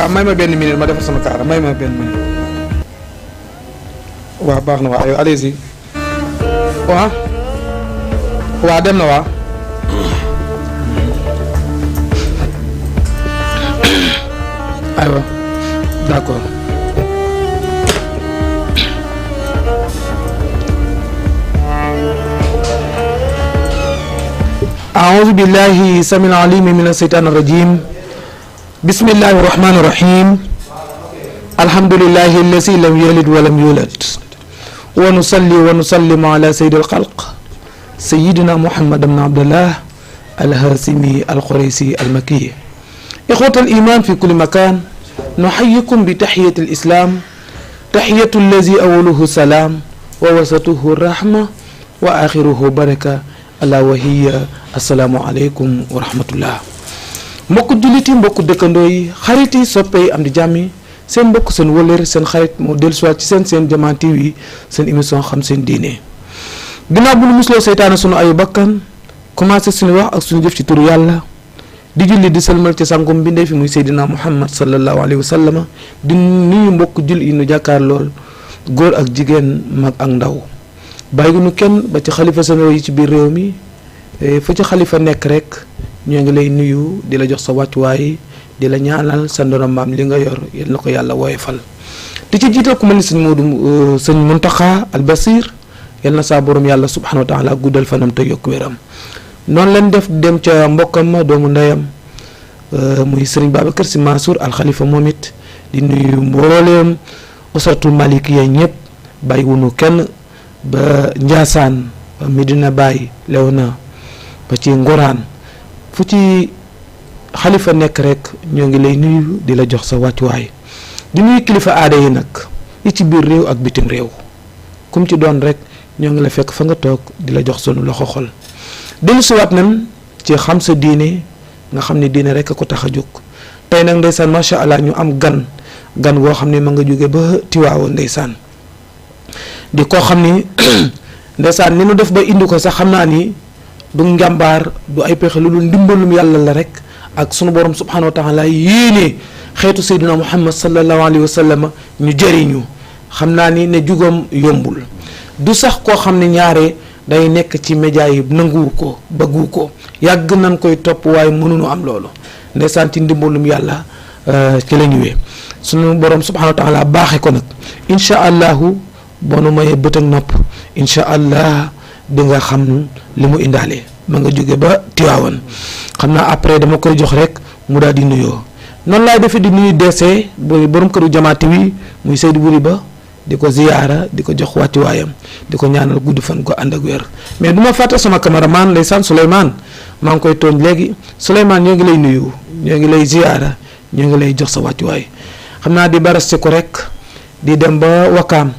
waaw may ma benn minute ma defar sama kaara may ma benn minute waaw baax na waa aywa allez-y waaw dem na waa aywa d'accord أعوذ بالله السميع العليم من الشيطان الرجيم بسم الله الرحمن الرحيم الحمد لله الذي لم يلد ولم يولد ونصلي ونسلم على سيد الخلق سيدنا محمد بن عبد الله الهاشمي القريشي المكي إخوة الإيمان في كل مكان نحييكم بتحية الإسلام تحية الذي أوله سلام ووسطه الرحمة وآخره بركة ala wahiya asalaamaaleykum wa rahmatullah mbokku julliti mbokku dëkkandoo yi xarit yi soppe yi am di jàmm yi seen mbokk seen wëllër seen xarit moo dellusiwaat ci seen Diama TV seen émission xam seen diine ginnaaw bu nu musloo seytaane sunu ayu bakkan commencé suñu wax ak suñu jëf ci turu yàlla di julli di sëlmal ci sangum bindee fi muy Seydina Muhammad sallallahu alayhi wa sallam di nuyu mbokku julli yi nu jàkkaar lool góor ak jigéen mag ak ndaw bàyyi nu kenn ba ci xalifa généraux yi ci biir réew mi fa ci xalifa nekk rek ñoo ngi lay nuyu di la jox sa wàccuwaay di la ñaanal sa ndono maam li nga yor yal na ko yàlla woyofal di ci jiital ku mel ni sëñ Moodu sëñ Muntaxa al Basir yal na saa borom yàlla subhanahu wa taala guddal fanam te yokk wéram noonu leen def dem ca mbokkam ma doomu ndeyam muy sëriñ Babacar Si Mansour al Xalifa moom it di nuyu mbooleem usratul malikiya ñëpp bàyyiwunu kenn ba Njaasaan ba Medina Baye Léona ba ci Ngoraan fu ci xalifa nekk rek ñoo ngi lay nuyu di la jox sa wàccuwaay di nuyu kilifa aada yi nag yi ci biir réew ak bitim réew kum ci doon rek ñoo ngi la fekk fa nga toog di la jox sunu loxo xol dellu siwaat nañ ci xam sa diine nga xam ne diine rek a ko tax a jóg tey nag ndeysaan macha allah ñu am gan woo xam ne ma nga jóge ba Tiwaawoon ndeysaan di koo xam ni ndeysaan ni nu def ba indi ko sax xam naa ni du njàmbaar du ay pexe lu dul ndimbalum yàlla la rek ak sunu borom subhanahu wa taala yéene xeetu Seydina Muhammad sallallahu alayhi wa sallam ñu jëriñu xam naa ni ne jugam yombul du sax koo xam ne ñaare day nekk ci média yi nanguwu ko bëggu ko yàgg nañ koy topp waaye mënuñu am loolu ndeysaan ci ndimbalum yàlla ci la ñëwee sunu borom subhanahu wa taala baaxe ko nag incha allahu boo nu mayee bët ak nopp incha allah di nga xam li mu indaale ma nga jóge ba Tiwaawan xam naa après dama koy jox rek mu daal di nuyoo noonu laay defee di nuyu DC borom këru Diama TV muy Seydou Buri Ba di ko ziyaara di ko jox wàccuwaayam di ko ñaanal gudd fan ko ànd ak wér mais du ma fàtte sama cameraman ndeysaan Souleymane maa ngi koy tooñ léegi Souleymane ñoo ngi lay nuyu ñoo ngi lay ziyaara ñoo ngi lay jox sa wàccuwaay xam naa di baraste ko rek di dem ba Wakaam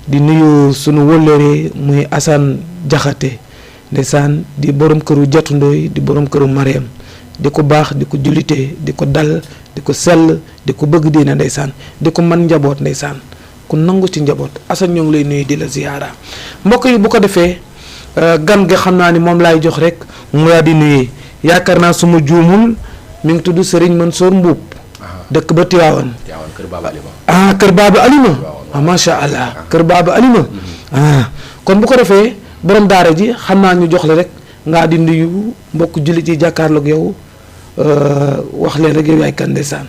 di nuyu sunu wëllëre muy Assane Jaxate ndeysaan di borom këru jatundooy di borom këru Mariam di ko baax di ko jullite di ko dal di ko sell di ko bëgg diine ndeysaan di ko man njaboot ndeysaan ku nangu ci njaboot Assane ñoo ngi lay nuyu di la ziyaara mbokk yi bu ko defee gan ga xam naa ni moom laay jox rek mu yaa di nuyu yaakaar naa suma juumul mi ngi tudd Serigne Mansour Mbuub dëkk ba Tiwaawan kër Baaba Alima macha allah kër Baaba Alima kon bu ko defee borom daara ji xam naa ñu jox la rek ngaa di nuyu mbokk jullit yi jàkkaarloog yow wax leen rek yow yaay kan ndeysaan.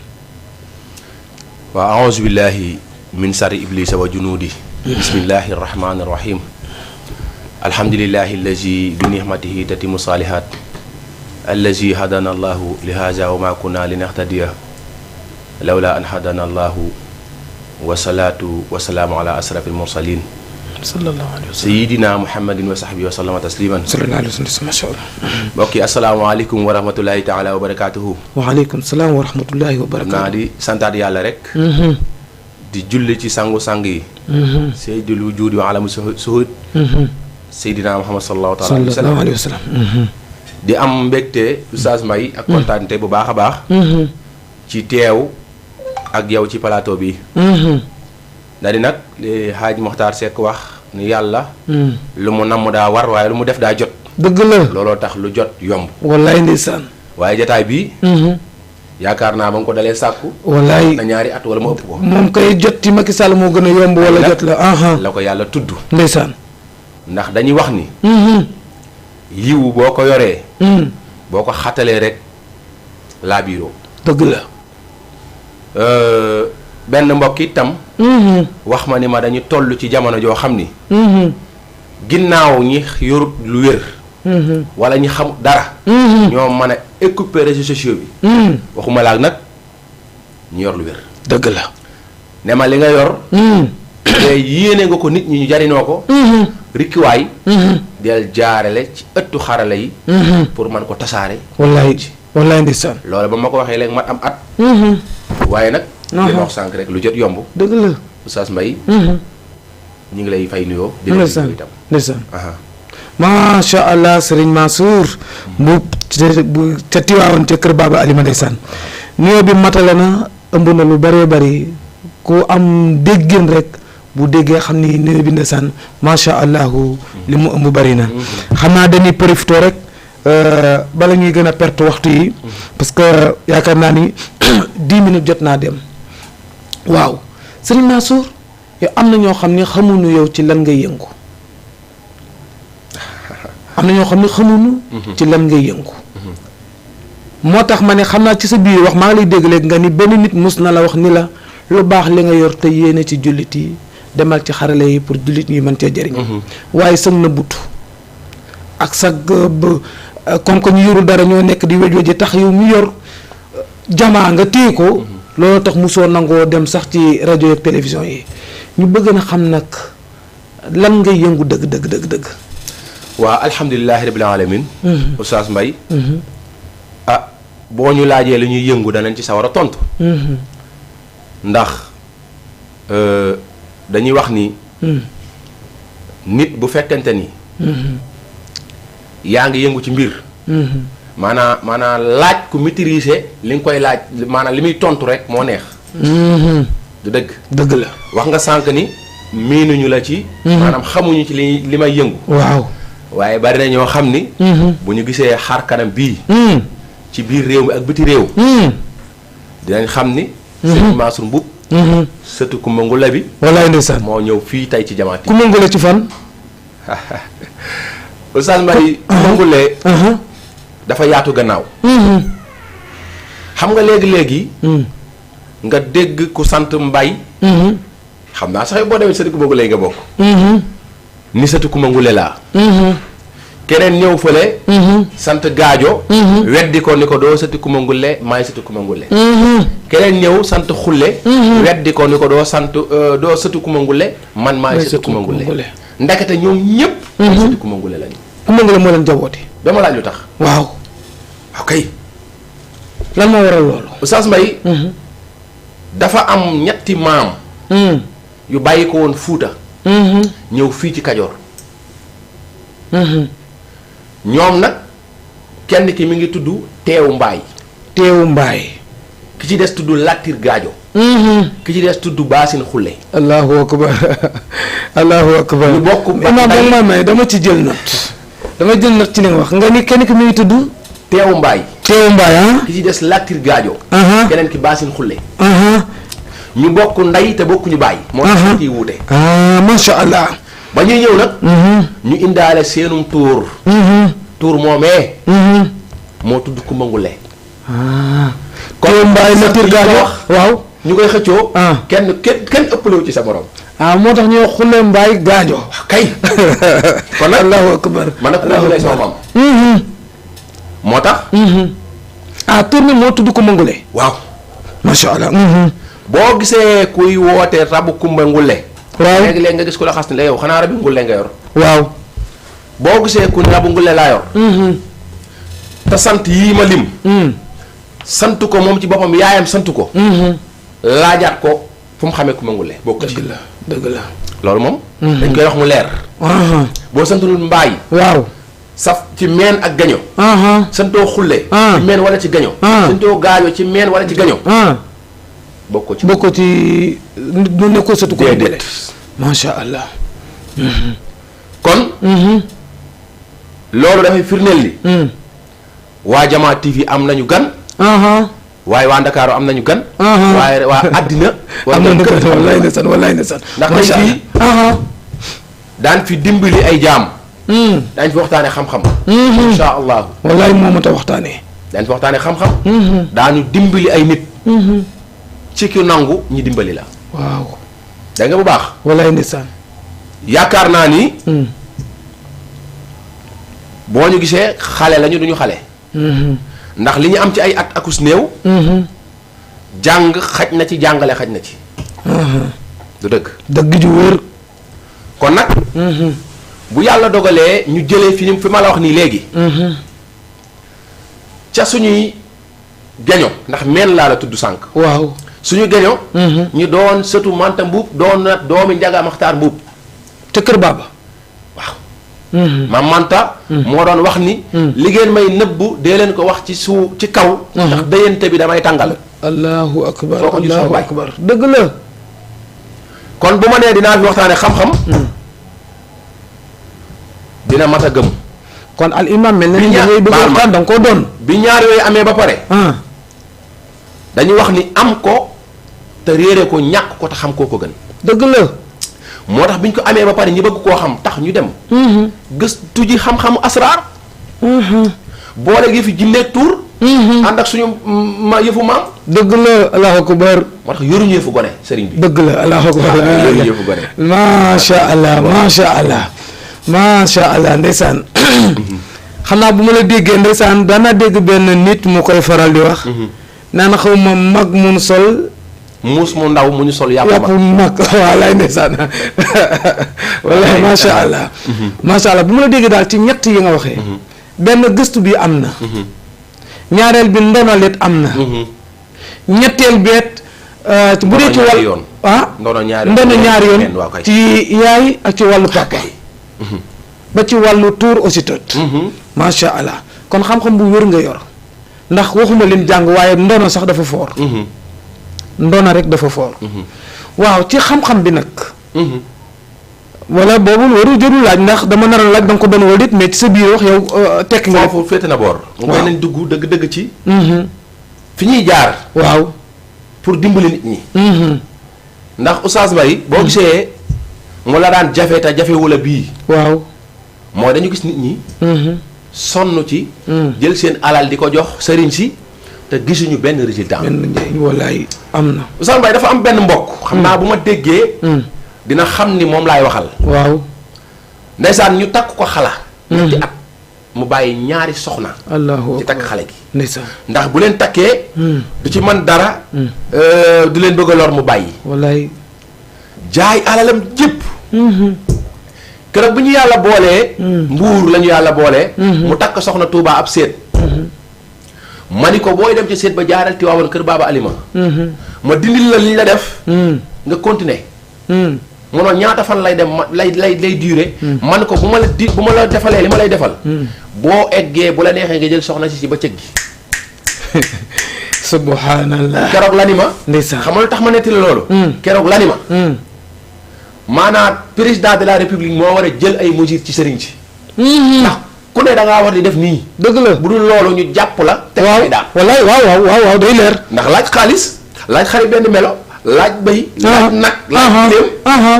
waaw aouzu billahi min sari iblisa wa junudi bismillahi rahmani rahim alhamdulillahi allazi bi nihmatihi tatimu salihat allazi hadana allahu li haza wa ma kunna linahtadiya lawla an hadana allahu wasalaatu wasalaamu ala asrafil mursalin sallallahu alayhi wa sallam sayidina muhammadin wa sahbihi wa sallama tasliman sallallahu alayhi wa sallam masha Allah mbokk yi asalaamaaleykum wa rahmatullahi taala wa barakatuhu waaleykum salaam wa rahmatullahi wa barakatuhu naa di santaat yàlla rek di julli ci sangu-sang yi sayyidul wujudi wa alamu suhud sayidina muhammad sallallahu taala alayhi wa sallam di am mbégte Oustaz Mbaye ak kontaante bu baax a baax ci teew ak yow ci plateau bi da di nag li Haaj Moxtaar Seck wax ni yàlla lu mu namm daa war waaye lu mu def daa jot dëgg la looloo tax lu jot yomb wallaay ndeysaan waaye jataay bi yaakaar naa ba nga ko dalee sàkku. wallaay na ñaari at wala mu ëpp ko. moom kay jot ci Macky Sall moo gën a yomb. wala jot la. la ko yàlla tudd. ndeysaan. ndax dañuy wax ni. yiwu boo ko yoree. boo ko xatalee rek laa biiroo. dëgg la. benn mbokk itam. wax ma ni ma dañu toll ci jamono joo xam ni. ginnaaw ñi yorut lu wér. wala ñi xam dara. ñoo mën a écouper réseaux sociaux bi. waxuma laag nag ñu yor lu wér. dëgg la. ne ma li nga yor. te yéene nga ko nit ñi ñu jariñoo ko. rikkiwaay. del jaarale ci ëttu xarala yi. pour man ko tasaare. wallaay wallaay ndeysaan. loolu ba ma ko waxee léegi mat am at. waaye nag. li ma wax sànq rek lu jot yomb. dëgg la. Oustaz Mbaye. ñu ngi lay fay nuyoo. di la ndeysaan itam. ndeysaan. macha allah Serigne Mansour. bu ca Tiwaawan ca kër Baba Alima ndeysaan. nuyoo bi matale na ëmb na lu bëree bëri ku am déggin rek bu déggee xam ni nuyoo bi ndeysaan macha allah li mu ëmb bëri na. xam naa dañuy profité rek bala ñuy gën a perte waxtu yi. parce que yaakaar naa ni 10 minutes jot naa dem. waaw Serigne Mansour yow am na ñoo xam ne xamuñu yow ci lan ngay yëngu. am na ñoo xam ne xamuñu. ci lan ngay yëngu. moo tax ma ne xam naa ci sa biir wax maa ngi lay dégg léegi nga ni benn nit mus na la wax ni la lu baax li nga yor te yéene ci jullit yi demal ci xarale yi pour jullit ñi mën cee jëriñ. waaye sëg na butu ak sag comme que ñu yorul dara ñoo nekk di wej-weji tax yow mu yor jamaa nga téye ko. loolu tax musoo nangoo dem sax ci rajo ak télévision yi ñu bëgg na xam nag lan ngay yëngu dëgg dëgg dëgg dëgg. waa alhamdulilahi rabbil alamin. Oustaz Mbaye. boo ñu laajee li ñuy yëngu danañ ci sawar a tontu. ndax dañuy wax ni. nit bu fekkente ni. yaa ngi yëngu ci mbir. maanaam laaj ku maîtriser li nga koy laaj maanaam li muy tontu rek moo neex. du dëgg. dëgg la. wax nga sànq ni miinuñu la ci. maanaam xamuñu ci li may yëngu. waaw. waaye bari na ñoo xam ni. bu ñu gisee xar kanam bii. ci biir réew mi ak biti réew. dinañ xam ni. Serigne Mansour Mboup. sëtu Kumba Ngule bi. wallaay ndeysaan moo ñëw fii tey ci Jama TV. Kumba Ngule ci fan. Oustaz Mbaye. Kumba Ngule. dafa yaatu gannaaw. xam nga léegi. nga dégg ku sant Mbay. xam naa sax boo demee sëtu Kumba Ngule nga bokk. ni sëtu Kumba Ngule laa. keneen ñëw fële. sant Gaajo. weddi ko ni ko doo sëtu Kumba Ngule maay sëtu Kumba Ngule. keneen ñëw sant Xulle. weddi ko ni ko doo sëtu Kumba Ngule man maay sëtu Kumba Ngule. ndekete ñoom ñëpp. ay sëtu Kumba Ngule lañu. Kumba Ngule moo leen jabooti. dama laaj lu tax. waaw. ok. lan moo waral loolu. Oustaz Mbaye. dafa am ñetti maam. yu bàyyi ko woon Fuuta. ñëw fii ci Kajoor. ñoom nag kenn ki mi ngi tudd Teewu Mbaay. Teewu Mbaay. ki ci des tudd Latir Gaajo. ki ci des tudd Baasin Xulle. allahu akbar allahu akbar. ñu bokk imaam ba may dama ci jël note. dama jël note ci li nga wax nga ni kenn ki mi ngi tudd. Teewu Mbaay. Teewu Mbaay ki ci des Latir Gaajo. keneen ki Baasin Xulle. ñu bokk ndey te bokkuñu bàyyi. moo tax ciy wuute. macha allah. ba ñuy ñëw nag. ñu indaale seenum tuur. tuur moomee. moo tudd Kumba Ngule. Teewu Mbaay Latir Gaajo waaw. ñu koy xëccoo. kenn ëppalewu ci sa morom. moo tax ñoo Xulle Mbaay Gaajo. kay. kon nag allahu akbar. man nag Kumba Ngule sama maam. moo tax. tuur mi moo tudd Kumba Ngule. waaw. macha allah. boo gisee kuy woote rabu Kumba Ngule. waaw léegi-léegi nga gis ku la xas ne la yow xanaa rabi Ngule nga yor. waaw. boo gisee ku ne rabu Ngule laa yor. te sant yii ma lim. sant ko moom ci boppam yaayam sant ko. laajaat ko fu mu xamee Kumba Ngule bokk ci. dëgg la dëgg la. loolu moom. dañ koy wax mu leer. boo santul Mbaay. waaw. saf ci meen ak gaño. santoo Xulle. ci meen wala ci gaño. santoo Gaajo ci meen wala ci gaño. bokkoo ci nu nekkoo sëtu Kumba Ngule. macha allah. kon. loolu dafay firndeel li. waa Jama TV am nañu gan. waaye waa Ndakaaru am nañu gan. waaye waa àddina. am nañu gan wallaay ndeysaan wallaay ndeysaan. ndax tey fii daan fi dimbali ay jaam. daañu fi waxtaanee xam-xam. incha allah. wallaay moo mat a waxtaanee. daañu fi waxtaanee xam-xam. daañu dimbali ay nit. ci ki nangu ñi dimbali la. waaw. dégg nga bu baax. wallaay ndeysaan. yaakaar naa ni. boo ñu gisee xale lañu duñu xale. ndax li ñu am ci ay at akus néew. jàng xaj na ci jàngale xaj na ci. du dëgg. dëgg ju wér. kon nag. bu yàlla dogalee ñu jëlee fi ma la wax nii léegi. ca suñuy geño ndax meen laa la tudd sànq. waaw suñu geño. ñu doon sëtu Manta Mbuub doon na doomi Njaga Maxtaar Mbuub. te kër baaba. waaw. maam Manta. moo doon wax ni. li ngeen may nëbbu dee leen ko wax ci kaw. ndax dëyante bi damay tàngal. allahu akbar soo ko gis allahu akbar dëgg la. kon bu ma nee dinaa fi waxtaane xam-xam. dina mat a gëm. kon al imam mel na ni da ngay bëgg waxtaan da nga koo doon. bi ñaar yooyu amee ba pare. dañu wax ni am ko te réere ko ñàkk ko te xam koo ko gën. dëgg la. moo tax bi ñu ko amee ba pare ñi bëgg koo xam tax ñu dem. gëstu ji xam-xamu asraar. boole gi fi jinneeg tuur. ànd ak suñu yëfu maam. dëgg la allahu akbar. moo tax yoruñu yëfu gone sëriñ bi. dëgg la allahu akbar. yoruñu yëfu gone. macha allah macha allah. macha allah ndeysaan. xam naa bu ma la déggee ndeysaan daana dégg benn nit mu koy faral di wax. naan xaw ma mag mun sol. muus mu ndaw mu ñu sol yàpp mag wallaay ndeysaan. wallaay macha allah. macha allah bu ma la déggee daal ci ñett yi nga waxee. benn gëstu bi am na. ñaareel bi ndonalit am na. ñetteel beet. bu dee ci wàll ndono ñaari yoon ci yaay ak ci wàllu papa. ba ci wàllu tuur aussi tot. macha allah kon xam-xam bu wér nga yor. ndax waxuma leen jàng waaye ndono sax dafa foor. ndono rek dafa foor. waaw ci xam-xam bi nag. wala boobu waru jëru laaj ndax dama nar a laaj da nga ko doon wala déet mais ci sa biir wax yow tekki nga. foofu féete na boor. waaw nañ dugg dëgg-dëgg ci. fi ñuy jaar. waaw pour dimbali nit ñi. ndax Oustaz Mbaye boo gisee mu la daan jafe te jafe wala bii. waaw mooy dañu gis nit ñi. sonn ci. jël seen alal di ko jox sëriñ si te gisuñu benn résultat. benn njëriñ walaay am na. Oustaz Mbaye dafa am benn mbokk. xam naa bu ma déggee. dina xam ni moom laay waxal. waaw. ndeysaan ñu takk ko xala. ñetti at mu bàyyi ñaari soxna. allahu ci takk xale gi. ndeysaan ndax bu leen takkee. du ci mën dara. du leen bëgg a lor mu bàyyi. walaay. jaay alalam jëpp. keroog bu ñu yàlla boolee. mbuur la ñu yàlla boolee. mu takk soxna Touba ab séet. ma ni ko booy dem ci séet ba jaaral Tiwaawan kër Baaba Alima. ma dindil la li ñu la def. nga continuer. munoo ñaata fan lay dem lay durer. man ko bu ma la defalee li ma lay defal. boo eggee bu la neexee nga jël soxna si ba cëg gi. subhanallah. keroog la ni ma. ndeysaan xam nga lu tax ma nettali loolu. keroog la ni ma. maanaam président de la république moo war a jël ay mesures ci sëriñ si. ndax ku ne da ngaa war di def nii. dëgg la bu dul loolu ñu jàpp la. teg ay daan wallaay waaw day leer. ndax laaj xaalis laaj xari benn melo. laaj bay laaj nag laaj léem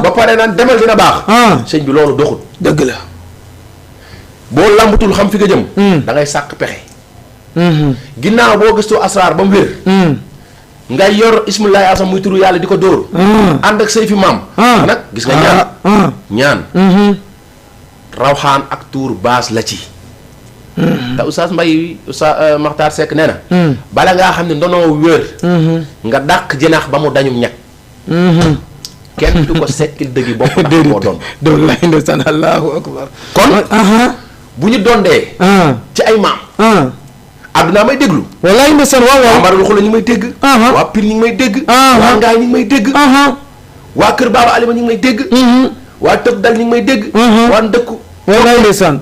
ba pare naan demal dina baax. sëñ bi loolu doxut. dëgg la. boo lambatul xam fi nga jëm. da ngay sàkk pexe. ginnaaw boo gëstoo asraar ba mu wér. ngay yor ismullahi asam muy turu yàlla di ko dóor. ànd ak say fi maam. nag gis nga ñaan. rawxaan ak tuur baas la ci. te Oustaz Mbaye Oustaz Makhtar Seck nee na. bala ngaa xam ne ndonoo wér. nga dàq jinax ba mu dañum ñag. kenn du ko sekkil dëggi bopp ndax moo doon. doon lay ndeysaan allahu akbar. kon bu ñu dondee. ci ay maam. àdduna may déglu. wallaay ndeysaan waaw. waa Mbarul Xula ñu ngi may dégg. waa Pire ñu ngi may dégg. waa Ngaay ñu ngi may dégg. waa Kër Baaba Alima ñu ngi may dégg. waa Tëb Dal ñu ngi may dégg. waa Ndëkku. wallaay ndeysaan.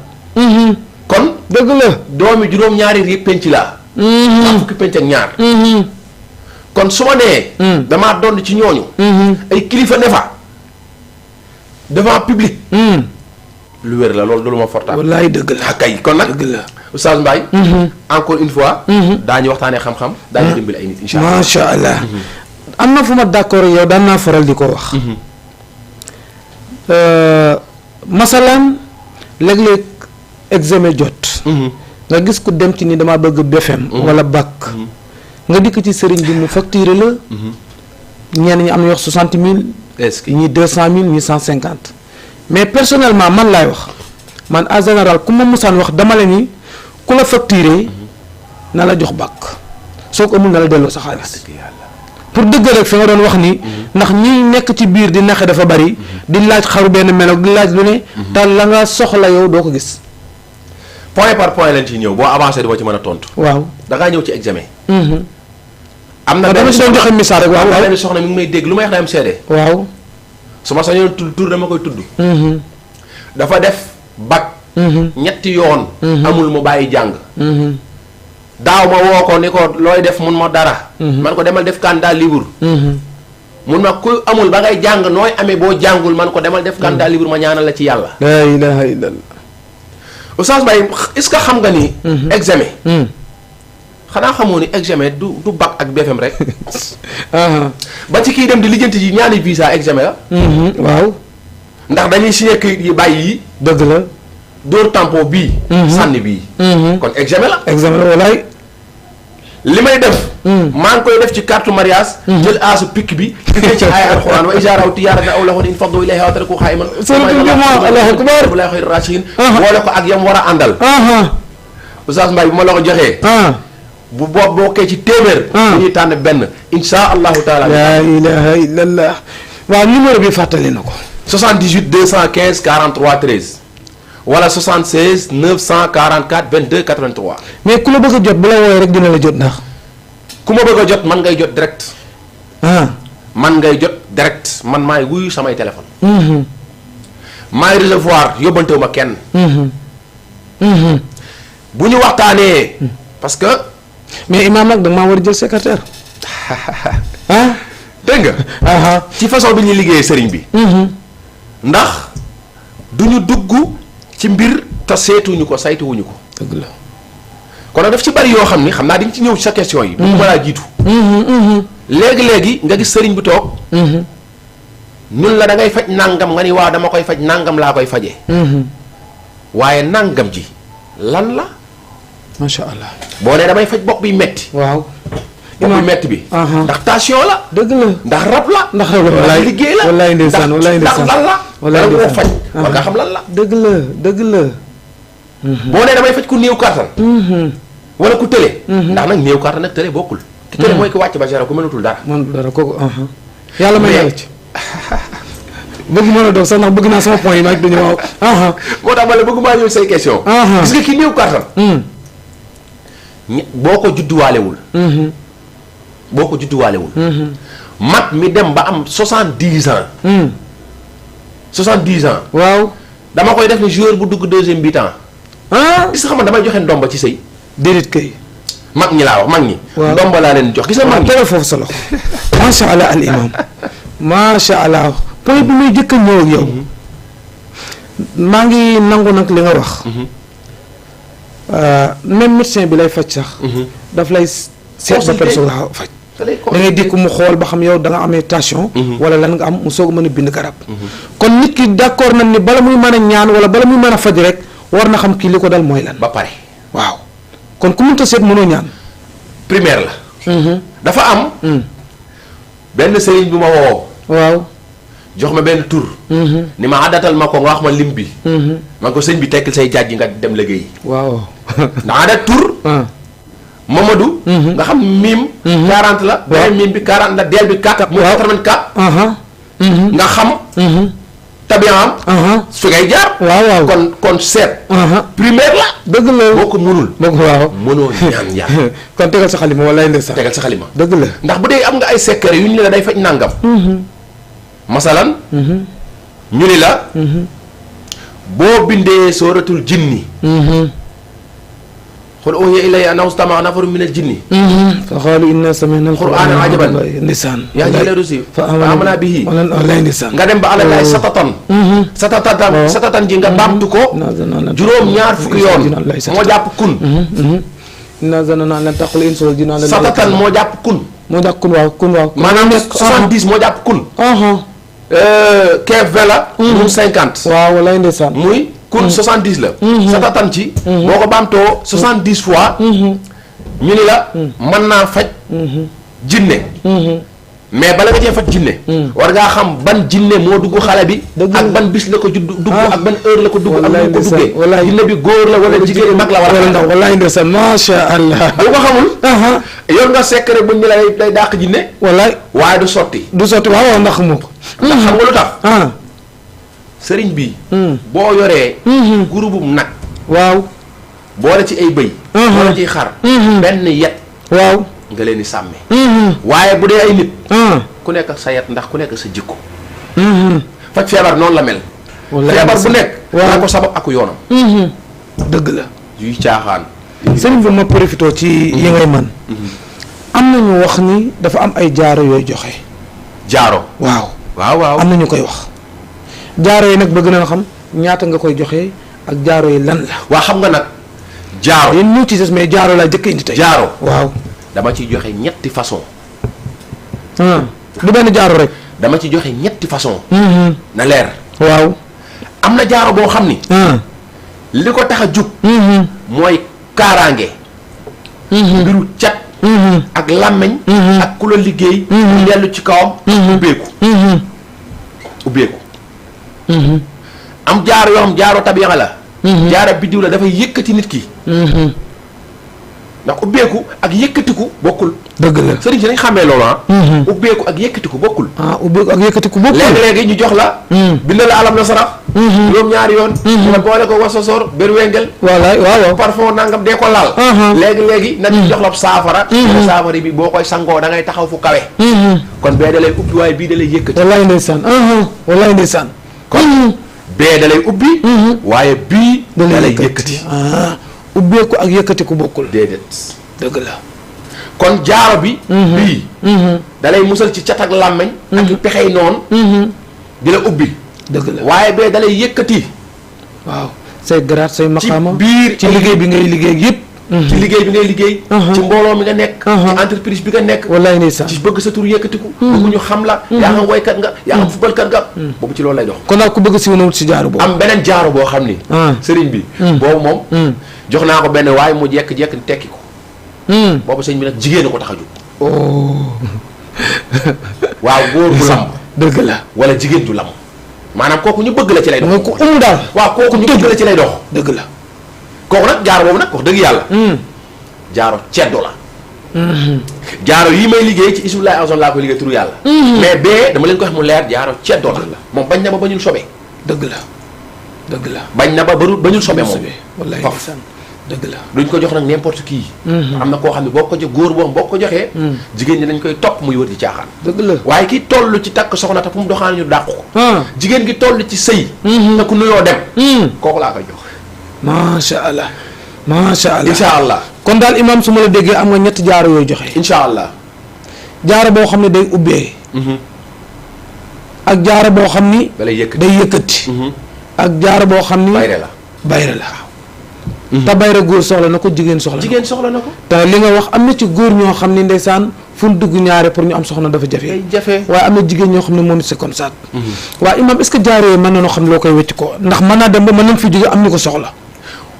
kon dëgg la. doomi juróom-ñaari yi penc laa. waa fukki penc ak ñaar. kon su ma nee. damaa doon ci ñooñu. ay kilifa ne fa. devant public. lu wér la loolu du lu ma fortaal. wallaay dëgg la kay kon nag. dëgg la Oustaz Mbaye encore une fois daañu waxtaanee xam-xam daañu dimbali ay nit incha allah macha allah am na fu ma d'accord yow daan naa faral di ko wax masalan léeg-léeg examen jot nga gis ku dem ci ni dama bëgg BFM wala bac nga dikk ci sëriñ bi mu facturé la ñenn ñi am na wax 60 000 est-ce que ñi 200 000 ñi 150 mais personnellement man laay wax man en général ku ma musaan wax dama la ni ku la facturé na la jox bac soo ko amul na la delloo sa xaalis pour dëgg rek fi nga doon wax ni ndax ñi nekk ci biir di naxe dafa bari di laaj xaru benn melo di laaj lu ne te la nga soxla yow doo ko gis point par point lañ ci ñëw boo avancé doo ci mën a tontu waaw da ngaa ñëw ci examen am dama ci doon joxe misaal rek waaw benn soxna mi ngi may dégg lu may wax day am seede waaw su ma sañoon tur dama koy tudd dafa def bac ñetti yoon amul mu bàyyi jàng daaw ma woo ko ni ko looy def mun ma dara man ko demal def candidat libre mun ma ku amul ba ngay jàng nooy amee boo jàngul man ko demal def candidat libre ma ñaanal la ci yàlla la ilaha illallah Oustaz Mbaye est-ce que xam nga ni examen xanaa xamoo ni examen du bac ak BFM rek ba ci kii dem di lijjanti ji ñaani visa examen la waaw ndax dañuy signé kayit yi bàyyi yi dëgg la dóor tampon bii sànni bii kon examen la examen la walaay li may def maa ngi koy def ci carte mariage jël aasu pikk bi di ci aaya alxuraan wa izaa ra'aw tijaaratan aw lahwan infaddu ilayhaa wa tarakuuka qaa'iman Allahu akbar wallaahu xayru raasiqiin boole ko ak yam war a àndal Oustaz Mbaye bu ma la ko joxee bu boobu bokkee ci téeméer dañuy tànn benn insha allahu taala la ilaha illallah waaw numéro bi fàttali na ko 78 215 43 13 wala 76 944 22 83 mais ku la bëgg a jot bu la wooyee rek dina la jot ndax ku ma bëgg a jot man ngay jot direct man ngay jot direct man maay wuyu samay téléphone maay recevoir yóbbantewu ma kenn bu ñu waxtaanee parce que mais imaam nag da nga maa war a jël secrétaire dégg nga ci façon bi ñuy liggéeyee sëriñ bi ndax du ñu dugg ci mbir te seetuñu ko saytuwuñu ko dëgg la kon nag daf ci bari yoo xam ni xam naa di nga ci ñëw ci sa question yi bu ma laa jiitu léegi-léegi nga gis sëriñ bi toog ñun la da ngay faj nàngam nga ni waaw dama koy faj nàngam laa koy faje waaye nàngam ji lan la macha allah boo nee damay faj bopp bi metti waaw bopp bi metti bi ndax tension la dëgg la ndax rab la ndax wallaay liggéey la wallaay ndeysaan wallaay ndax ndeysaan lan la wallaay danga koo ndeysaan faj war nga xam lan la dëgg la dëgg la boo nee damay faj ku néew kàttan wala ku tële ndax nag néew kàttan nag tële bokkul ki tële mooy ki wàcc ba zéro ku mënatul dara man dara kooku yàlla may yàlla ci bëgg mën a doog sax ndax bëgg naa sama point yi nag dañu waaw moo tax ma ne bëgguma ñëw say question gis nga ki néew kàttan boo ko judduwaalewul boo ko judduwaalewul mag mi dem ba am 70 ans 70 ans waaw dama koy def ni joueur bu dugg deuxième mi-temps gis nga xam ne damay joxe ndomba ci sëy déedéet kay mag ñi laa wax mag ñi ndomba laa leen jox gis nga mag ñi tegal foofu sa loxo macha allah al imam macha allah point bi muy jëkk a ñëw ak yow maa ngi nangu nag li nga wax même médecin bi lay faj sax daf lay seet ba personne la faj da ngay dikk mu xool ba xam yow da nga amee tension wala lan nga am mu soog a mën a bind garab kon nit ki d'accord nañ ni bala muy mën a ñaan wala bala muy mën a faj rek war na xam kii li ko dal mooy lan ba pare waaw kon ku mënta seet mënoo ñaan primaire la dafa am benn sëriñ bu ma woo waaw jox ma benn tur ni ma àddatal ma ko nga wax ma lim bi man ko sëñ bi tekkil say jaaj yi nga dem liggéey waaw ndax àddat tur Mamadou nga xam miim 40 la beneen miim bi 40 la deel bi 4 muy 84 nga xam tabiam fi ngay jaar waaw kon seet primaire la dëgg la boo ko mënul waaw mënoo ñaan yàlla kon tegal sa xalima walaay ndeysaan tegal sa xalima dëgg la ndax bu dee am nga ay secret yu ñu la day faj nàngam masalan ñu ni la boo bindee sooratul jinni qul uhiya ilayya annahu istama'a nafarun minal jinni fa qaalu inna sami'na qur'aanan ajaban ndeysaan yahdi ila rushdi fa aamana bihi wallaay ndeysaan nga dem ba alallahi satatan ji nga baamtu ko juróom-ñaar fukki yoon moo jàpp kun inna zananna lan taqul insu wal jinnu satatan moo jàpp kun waaw kun maanaam 70 moo jàpp kun 15 20 la mun 50 waaw wallaay ndeysaan muy kun 70 la satatan ci boo ko baamtoo 70 fois ñu ni la mën naa faj jinne mais bala nga cee faj jinne war ngaa xam ban jinne moo dugg xale bi ak ban bis la ko dugg ak ban heure la ko dugg ak nu ko duggee jinne bi góor la wala jigéen mag la wala ndaw wallaay ndeysaan masha Allah boo ko xamul yor nga sekk rek buñ ñu la day dàq jinne wallaay waaye du sotti waaw ndax moo ko ndax xam nga lu tax sëriñ bi boo yoree groupe nag waaw boole ci ay bëy boole ciy xar benn yet waaw nga leen di sàmme waaye bu dee ay nit ku nekk ak sa yet ndax ku nekk sa jikko faj feebar noonu la mel feebar bu nekk daa ko sabab aku yoonam dëgg la yuy caaxaan sëriñ bi ma profité ci yi ngay man am nañu wax ni dafa am ay jaaro yooyu joxe jaaro waaw am nañu koy wax jaaro yi nag bëgg na xam ñaata nga koy joxe ak jaaro yi lan la waa xam nga nag jaaro yéen ñu ci des mais jaaro laa jëkk indi tey jaaro waaw dama ciy joxe ñetti façon du benn jaaro rek dama ci joxe ñetti façon na leer waaw am na jaaro boo xam ni li ko tax a jug mooy kaaraange mbiru cat ak làmmeñ ak ku la liggéey dellu ci kawam ubbeeku am jaaro yoo xam jaaro tabiya la jaaro biddiw la dafay yëkkati nit ki ndax ubbeeku ak yëkkatiku bokkul dëgg la sëriñ si nañ xàmmee loolu ubbeeku ak yëkkatiku bokkul ubbeeku ak yëkkatiku bokkul léegi-léegi ñu jox la bind la alam na sarax juróom ñaari yoon nga boole ko wasasoor ber wengel waaw parfum nangam dee ko laal léegi-léegi nag ñu jox la saafara saafara bi boo koy sangoo da ngay taxaw fu kawe kon bee da lay ubbi waaye bii da lay yëkkati wallaay ndeysaan kon bee da lay ubbi waaye bii da lay yëkkati ubbeeku ak yëkkatiku bokkul déedéet dëgg la kon jaaro bi bii da lay musal ci cat ak làmmeñ ak pexey noonu di la ubbi dëgg la waaye bee da lay yëkkati waaw say grade say maqaama ci biir ci liggéey bi ngay liggéey yëpp ci liggéey bi ngay liggéey ci mbooloo mi nga nekk ci entreprise bi nga nekk wallaay ndeysaan ci bëgg sa tur yëkkatiku bëgg ñu xam la yaa xam woykat nga yaa xam footballkat nga boobu ci loolu lay dox kon daal ku bëgg si na wut si jaaro boobu am beneen jaaro boo xam ni sëriñ bi boobu moom jox naa ko benn waaye mu jekk-jekk tekki ko boobu sëñ bi nag jigéen a ko tax a jóg waaw góor bu lamb dëgg la wala jigéen du lamb maanaam kooku ñu bëgg la ci lay dox ko daal waaw kooku ñu bëgg la ci lay dox dëgg la kooku nag jaaro boobu nag wax dëgg yàlla jaaro ceddo la jaaro yi may liggéey ci isbillahi azam laa koy liggéey turu yàlla mais bee dama leen ko wax mu leer jaaro ceddo la moom bañ na ba bañul sobe dëgg la bañ na ba bañul sobe moom wallaay dëgg la duñ ko jox nag n'importe qui am na koo xam ne boo ko jox góor boo boo ko joxee jigéen ñi dañ koy topp muy wër di caaxaan dëgg la waaye ki toll ci takk soxna te fu mu doxaan ñu dàqu ko jigéen gi toll ci sëy te ku nuyoo dem kooku laa koy jox macha allah insha allah kon daal imaam su ma la déggee am nga ñetti jaaro yooyu joxe insha allah jaaro boo xam ne day ubbee ak jaaro boo xam ni day yëkkati ak jaaro boo xam ni bayre la te bayre góor soxla na ko jigéen soxla na ko te li nga wax am na ci góor ñoo xam ni ndeysaan fu ñu dugg ñaare pour ñu am soxna dafa jafe waaye am na jigéen ñoo xam ne moom c'est comme ça waaye imaam est-ce que jaaro yooyu mën na noo xam ne loo koy wecc ko ndax mën naa dem ba mën nañ fi jóge am ñu ko soxla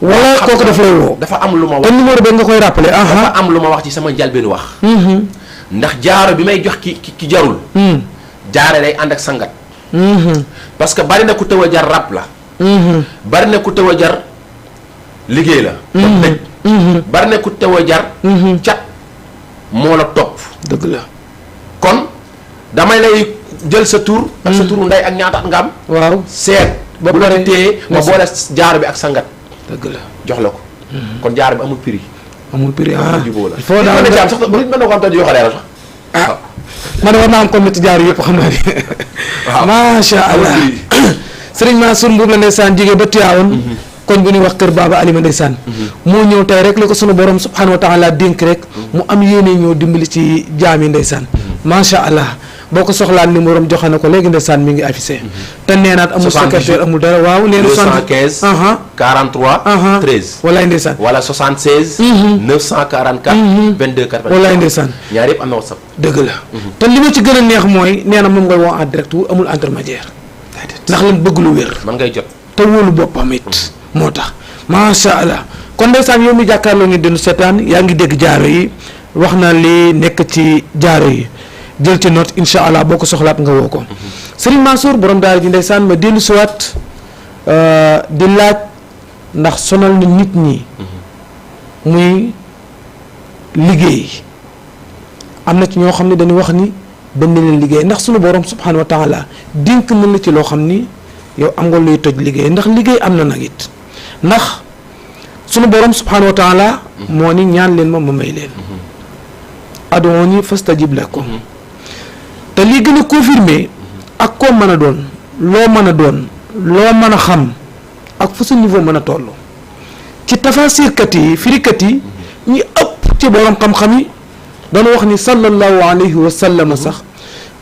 wala kooku daf lay woo dafa am lu ma wax kon numéro bi nga koy rappelé dafa am lu ma wax ci sama njëlbéenu wax ndax jaaro bi may jox ki jarul jaare day ànd ak sangat parce que bari na ku tëw a jar rab la bari na ku tëw a jar liggéey la bari na ku tëw a jar cat moo la topp dëgg la kon damay lay jël sa tur ak sa turu ndey ak ñaata at nga am waaw seet ba bu la téye ma boole jaaro bi ak sangat dëgg la jox la ko kon jaaro bi amul prix jubóo la foo daal sax mën na ko am te di yoxalee la sax man war naa am kon ñetti jaaro yëpp xam naa ni macha allah sëriñ Mansour Mbuub la ndeysaan jigéen ba Tiwaawan koñ bu ñuy wax kër Baba Alima ndeysaan moo ñëw tey rek la ko sunu borom subhanahu wa taala dénk rek mu am yéene ñëw dimbali ci jaami ndeysaan macha allah boo ko soxlaan numéro am joxe na ko léegi ndeysaan mi ngi affiché te neenaat amul secrétaire amul dara waaw nee na 215 43 13 walaay ndeysaan wala 76 944 22 80 walaay ndeysaan ñaar yëpp am na WhatsApp dëgg la te li ma ci gën a neex mooy nee na moom ngay woo en direct wu amul intermédiaire ndax lan bëgg lu wér man ngay jot te wóolu boppam it moo tax macha allah kon ndeysaan yow mi jàkkaarloo ngi dinu seetaan yaa ngi dégg jaaro yi wax na li nekk ci jaaro yi jël ci note incha allah boo ko soxlaat nga woo ko Serigne Mansour borom daara ji ndeysaan ma dellu siwaat di laaj ndax sonal na nit ñi muy liggéey am na ci ñoo xam ne dañuy wax ni dañ leen liggéey ndax sunu borom subhanahu wa taala dénk na la ci loo xam ni yow am nga luy toj liggéey ndax liggéey am na nag it ndax sunu borom subhanahu wa taala moo ni ñaan leen ma may leen adooni fastajib lakum te lii gën a confirmé ak koo mën a doon loo mën a doon loo mën a xam ak fu sa niveau mën a toll ci tafasirkat yi firikat yi ñi ëpp ci borom xam-xam yi dañu wax ni sallallahu alayhi wa sallam sax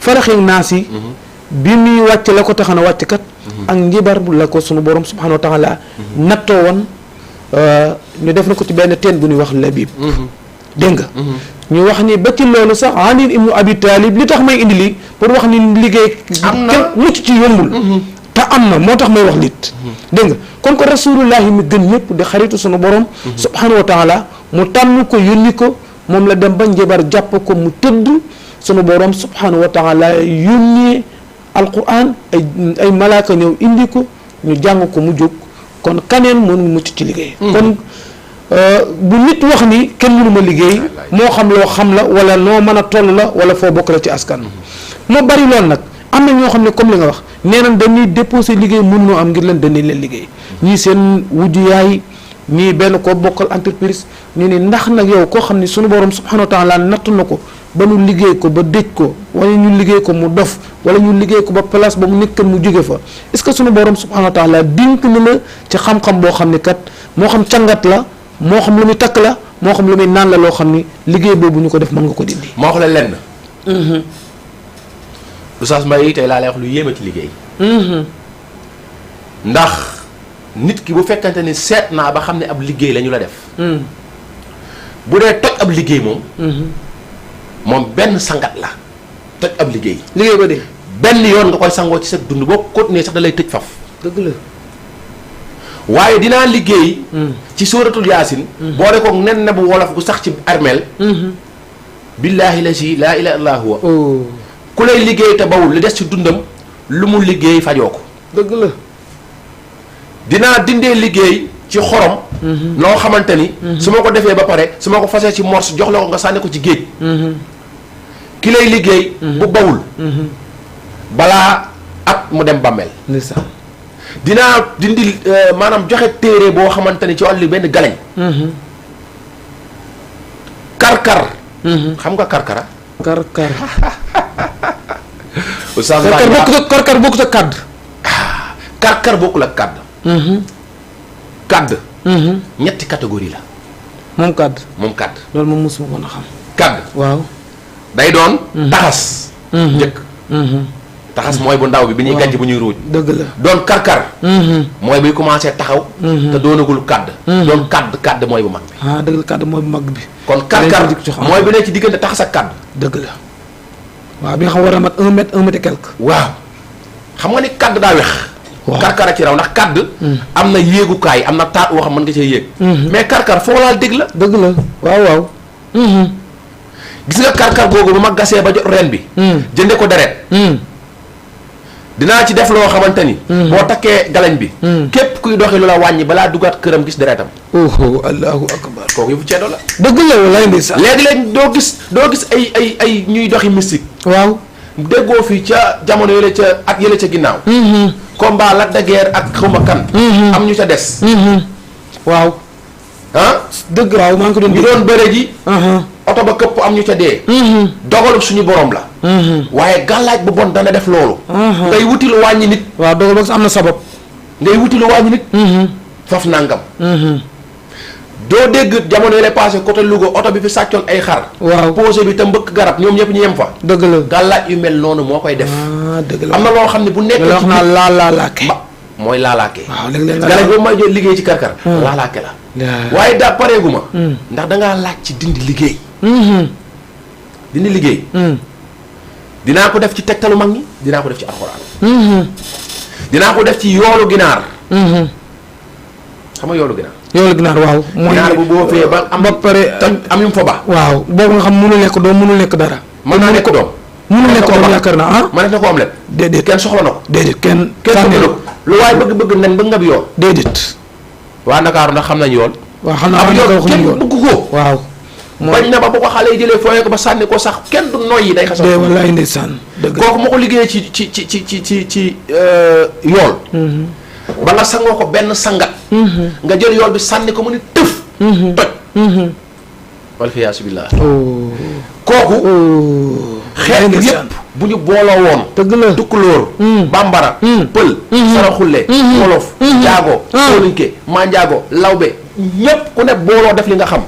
faraxi naas yi bi muy wàcc la ko taxana wàcc kat ak njibar la ko sunu borom subhanahu wa taala nattoo woon ñu def na ko ci benn teen bu ñuy wax labib dégg nga ñu wax ni ba ci loolu sax Ali ibnu Abi Talib li tax may indi lii pour wax ni liggéey kenn mucc ci yombul te am na moo tax may wax nit dégg nga kon ko rasulullahi mi gën ñëpp di xaritu sunu borom subhanahu wa taala mu tànn ko yónni ko moom la dem ba njabar jàpp ko mu tëdd sunu borom subhanahu wa taala yónnee alquran ay malaaka ñëw indi ko ñu jàng ko mu jóg kon kaneen mënu mucc ci liggéey kon bu nit wax ni kenn mënu ma liggéey moo xam loo xam la wala noo mën a toll la wala foo bokk la ci askan moo bari loolu nag am na ñoo xam ne comme li nga wax nee nañ dañuy déposé liggéey mënunoo am ngir leen dañuy leen liggéey ñii seen wujju yaay ñii benn koo bokkal entreprise ñu ni ndax nag yow koo xam ne sunu borom subhanahu wa taala natt na ko ba ñu liggéey ko ba dëj ko wala ñu liggéey ko mu dof wala ñu liggéey ko ba place ba mu nekkan mu jóge fa est-ce que sunu borom subhanahu wa taala dénk na la ci xam-xam boo xam ne kat moo xam càngat la moo xam lu muy takk la moo xam lu muy naan la loo xam ni liggéey boobu ñu ko def mën nga ko dindi. moo wax la lenn. Oustaz Mbaye tey laa lay wax lu yéeme ci liggéey. ndax nit ki bu fekkante ni seet naa ba xam ne ab liggéey la ñu la def. bu dee toj ab liggéey moom. moom benn sangat la toj ab liggéey. liggéey ba de. benn yoon nga koy sangoo ci sa dund boo continuer sax da lay tëj faf. dëgg la. waaye dinaa liggéey. ci sóoratul yaasin. boole ko nen na bu wolof gu sax ci armeel. billaahi la si laa ilaaha illaa huwa. ku lay liggéey te bawul li des ci dundam lu mu liggéey fajoo ko. dëgg la. dinaa dindee liggéey ci xorom. loo xamante ni. su ma ko defee ba pare su ma ko fasee ci morse jox la ko nga sànni ko ci géej. ki lay liggéey. bu bawul. balaa at mu dem bàmmeel. dinaa dindi maanaam joxe téere boo xamante ni ci wàllu benn galañ. karkar. xam nga karkara. karkar. Oustaz karkar bokkut ak kàdd. karkar bokkul ak kàdd. kàdd. ñetti catégorie la. moom kàdd. moom kàdd. loolu moom mosuma ko na xam. kàdd. waaw. day doon. taxas. njëkk. taxas mooy bu ndaw bi ñuy gànc bu ñuy ruuj. dëgg la doon karkar. mooy buy commencé taxaw. te doonagul kàdd. doon kàdd mooy bu mag bi. dëgg la kàdd mooy bu mag bi. kon karkar mooy bi nekk ci diggante taxas ak kàdd. dëgg la waaw bi nga xam war a mat 1 mètre 1 mètre et quelque. waaw xam nga ni kàdd daa wex. waaw karkar a ci raw ndax kàdd. am na yéegukaay am na taat woo xam mën nga cee yéeg. mais karkar foo laal dégg la. dëgg la waaw. gis nga karkar googu bu ma gasee ba jot ren bi. jënde ko deret. dinaa ci def loo xamante ni. boo takkee galañ bi. képp kuy doxi lu la wàññi balaa dugaat këram gis deretam. allahu akbar. kooku yëfu ceedo la. dëgg la walaay ndeysaan. léegi-léegi doo gis ay ñuy doxi mystique. waaw. déggoo fii ca jamono yële ca ak yële ca ginnaaw. combat Lac de Guiers ak xawma kan. am ñu ca des. waaw. dëgg waaw maa ngi ko doon. ñu doon bëre ji. oto ba këpp am ñu ca dee. dogalu suñu borom la. waaye gàllaaj bu bon dana def loolu. ngay wuti lu wàññi nit. waaw dogal boog am na sabab. ngay wuti lu wàññi nit. faf nangam. doo dégg jamono yi lay passé côté Louga oto bi fi sàccoon ay xar. waaw posé bi te mbëkk garab ñoom ñëpp ñu yem fa. dëgg la gàllaaj yu mel noonu moo koy def. dëgg la am na loo xam ne bu nekk. wax naa laalaake. mooy laalaake. waaw léeg-léeg nga gàllaaj boobu may jël liggéey ci karkar. laalaake la. waaye daa pareegu ma. ndax da ngaa laaj ci dindi liggéey. dindi liggéey. dinaa ko def ci tegtalu mag ñi dinaa ko def ci alxuraan. dinaa ko def ci yoolu ginaar. xam nga yoolu ginaar. yoolu ginaar waaw. mooy ginaar bu boo fee ba am ba pare am yu mu fa ba. waaw boobu nga xam mënul lekk doom mënul lekk dara. mën naa nekk doom. mënul lekk doom yaakaar naa ah. ma def na ko omelette. déedéet kenn soxla na ko. déedéet kenn soxla na ko lu waaye bëgg nen bëgg nga bi yool. déedéet. waa Ndakaaru ndax xam nañu yool. waaw xam naa yool kenn bëgg ko. waaw. bañ na ba bu ko xale yi jëlee fooyee ko ba sànni ko sax kenn du noyyi day xasal. wallaay ndeysaan dëgg kooku moo ko liggéeyee ci yool. ba nga sangoo ko benn sangat. nga jël yool bi sànni ko mu ni tëf. toj. wal fiyaasu billaah. kooku. xeet yépp bu ñu booloo woon. dëgg la tukkulóor. bambara. pël. saraxulle. wolof. jaago. soolinke manjaago lawbe. ñépp ku ne booloo def li nga xam.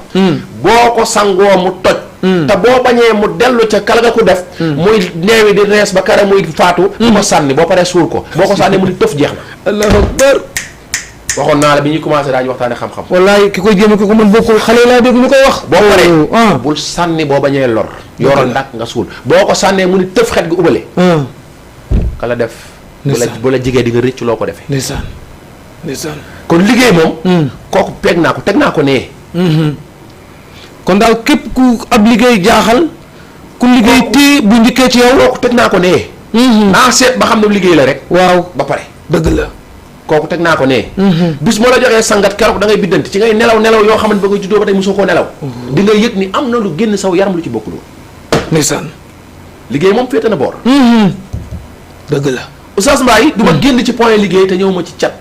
boo ko sangoo mu toj. te boo bañee mu dellu ca kala nga ko def. muy neewi di rees ba kare muy faatu. bu ko sànni boo paree suul ko boo ko sànni mu ni tëf jeex na. allahu akbar. waxoon naa la bi ñuy commencé daañu waxtaane xam-xam. wallaay ki koy jéem ko mën bokkul xale laa dégg ñu koy wax. boo paree bul sànni boo bañee lor. yoroon ndak nga suul boo ko sànnee mu ni tëf xet gi ubale. kala def. bu la jigee di nga rëcc loo ko defee. ndeysaan ndeysaan. kon liggéey moom. kooku peeg naa ko teg naa ko nee. kon daal képp ku ab liggéey jaaxal. ku liggéey téye bu njëkkee ci yow. kooku teg naa ko nee. naa seet ba xam ne liggéey la rek. waaw ba pare. dëgg la. kooku teg naa ko nee. bis moo la joxee sangat keroog da ngay biddanti ci ngay nelaw yoo xamante ba nga juddoo ba tey mosoo koo nelaw. di nga yëg ni am na lu génn saw yaram lu ci bokkul woon. ndeysaan. liggéey moom féete na boor. dëgg la. Oustaz Mbaye du ma génn ci point liggéey te ñëw ma ci cat.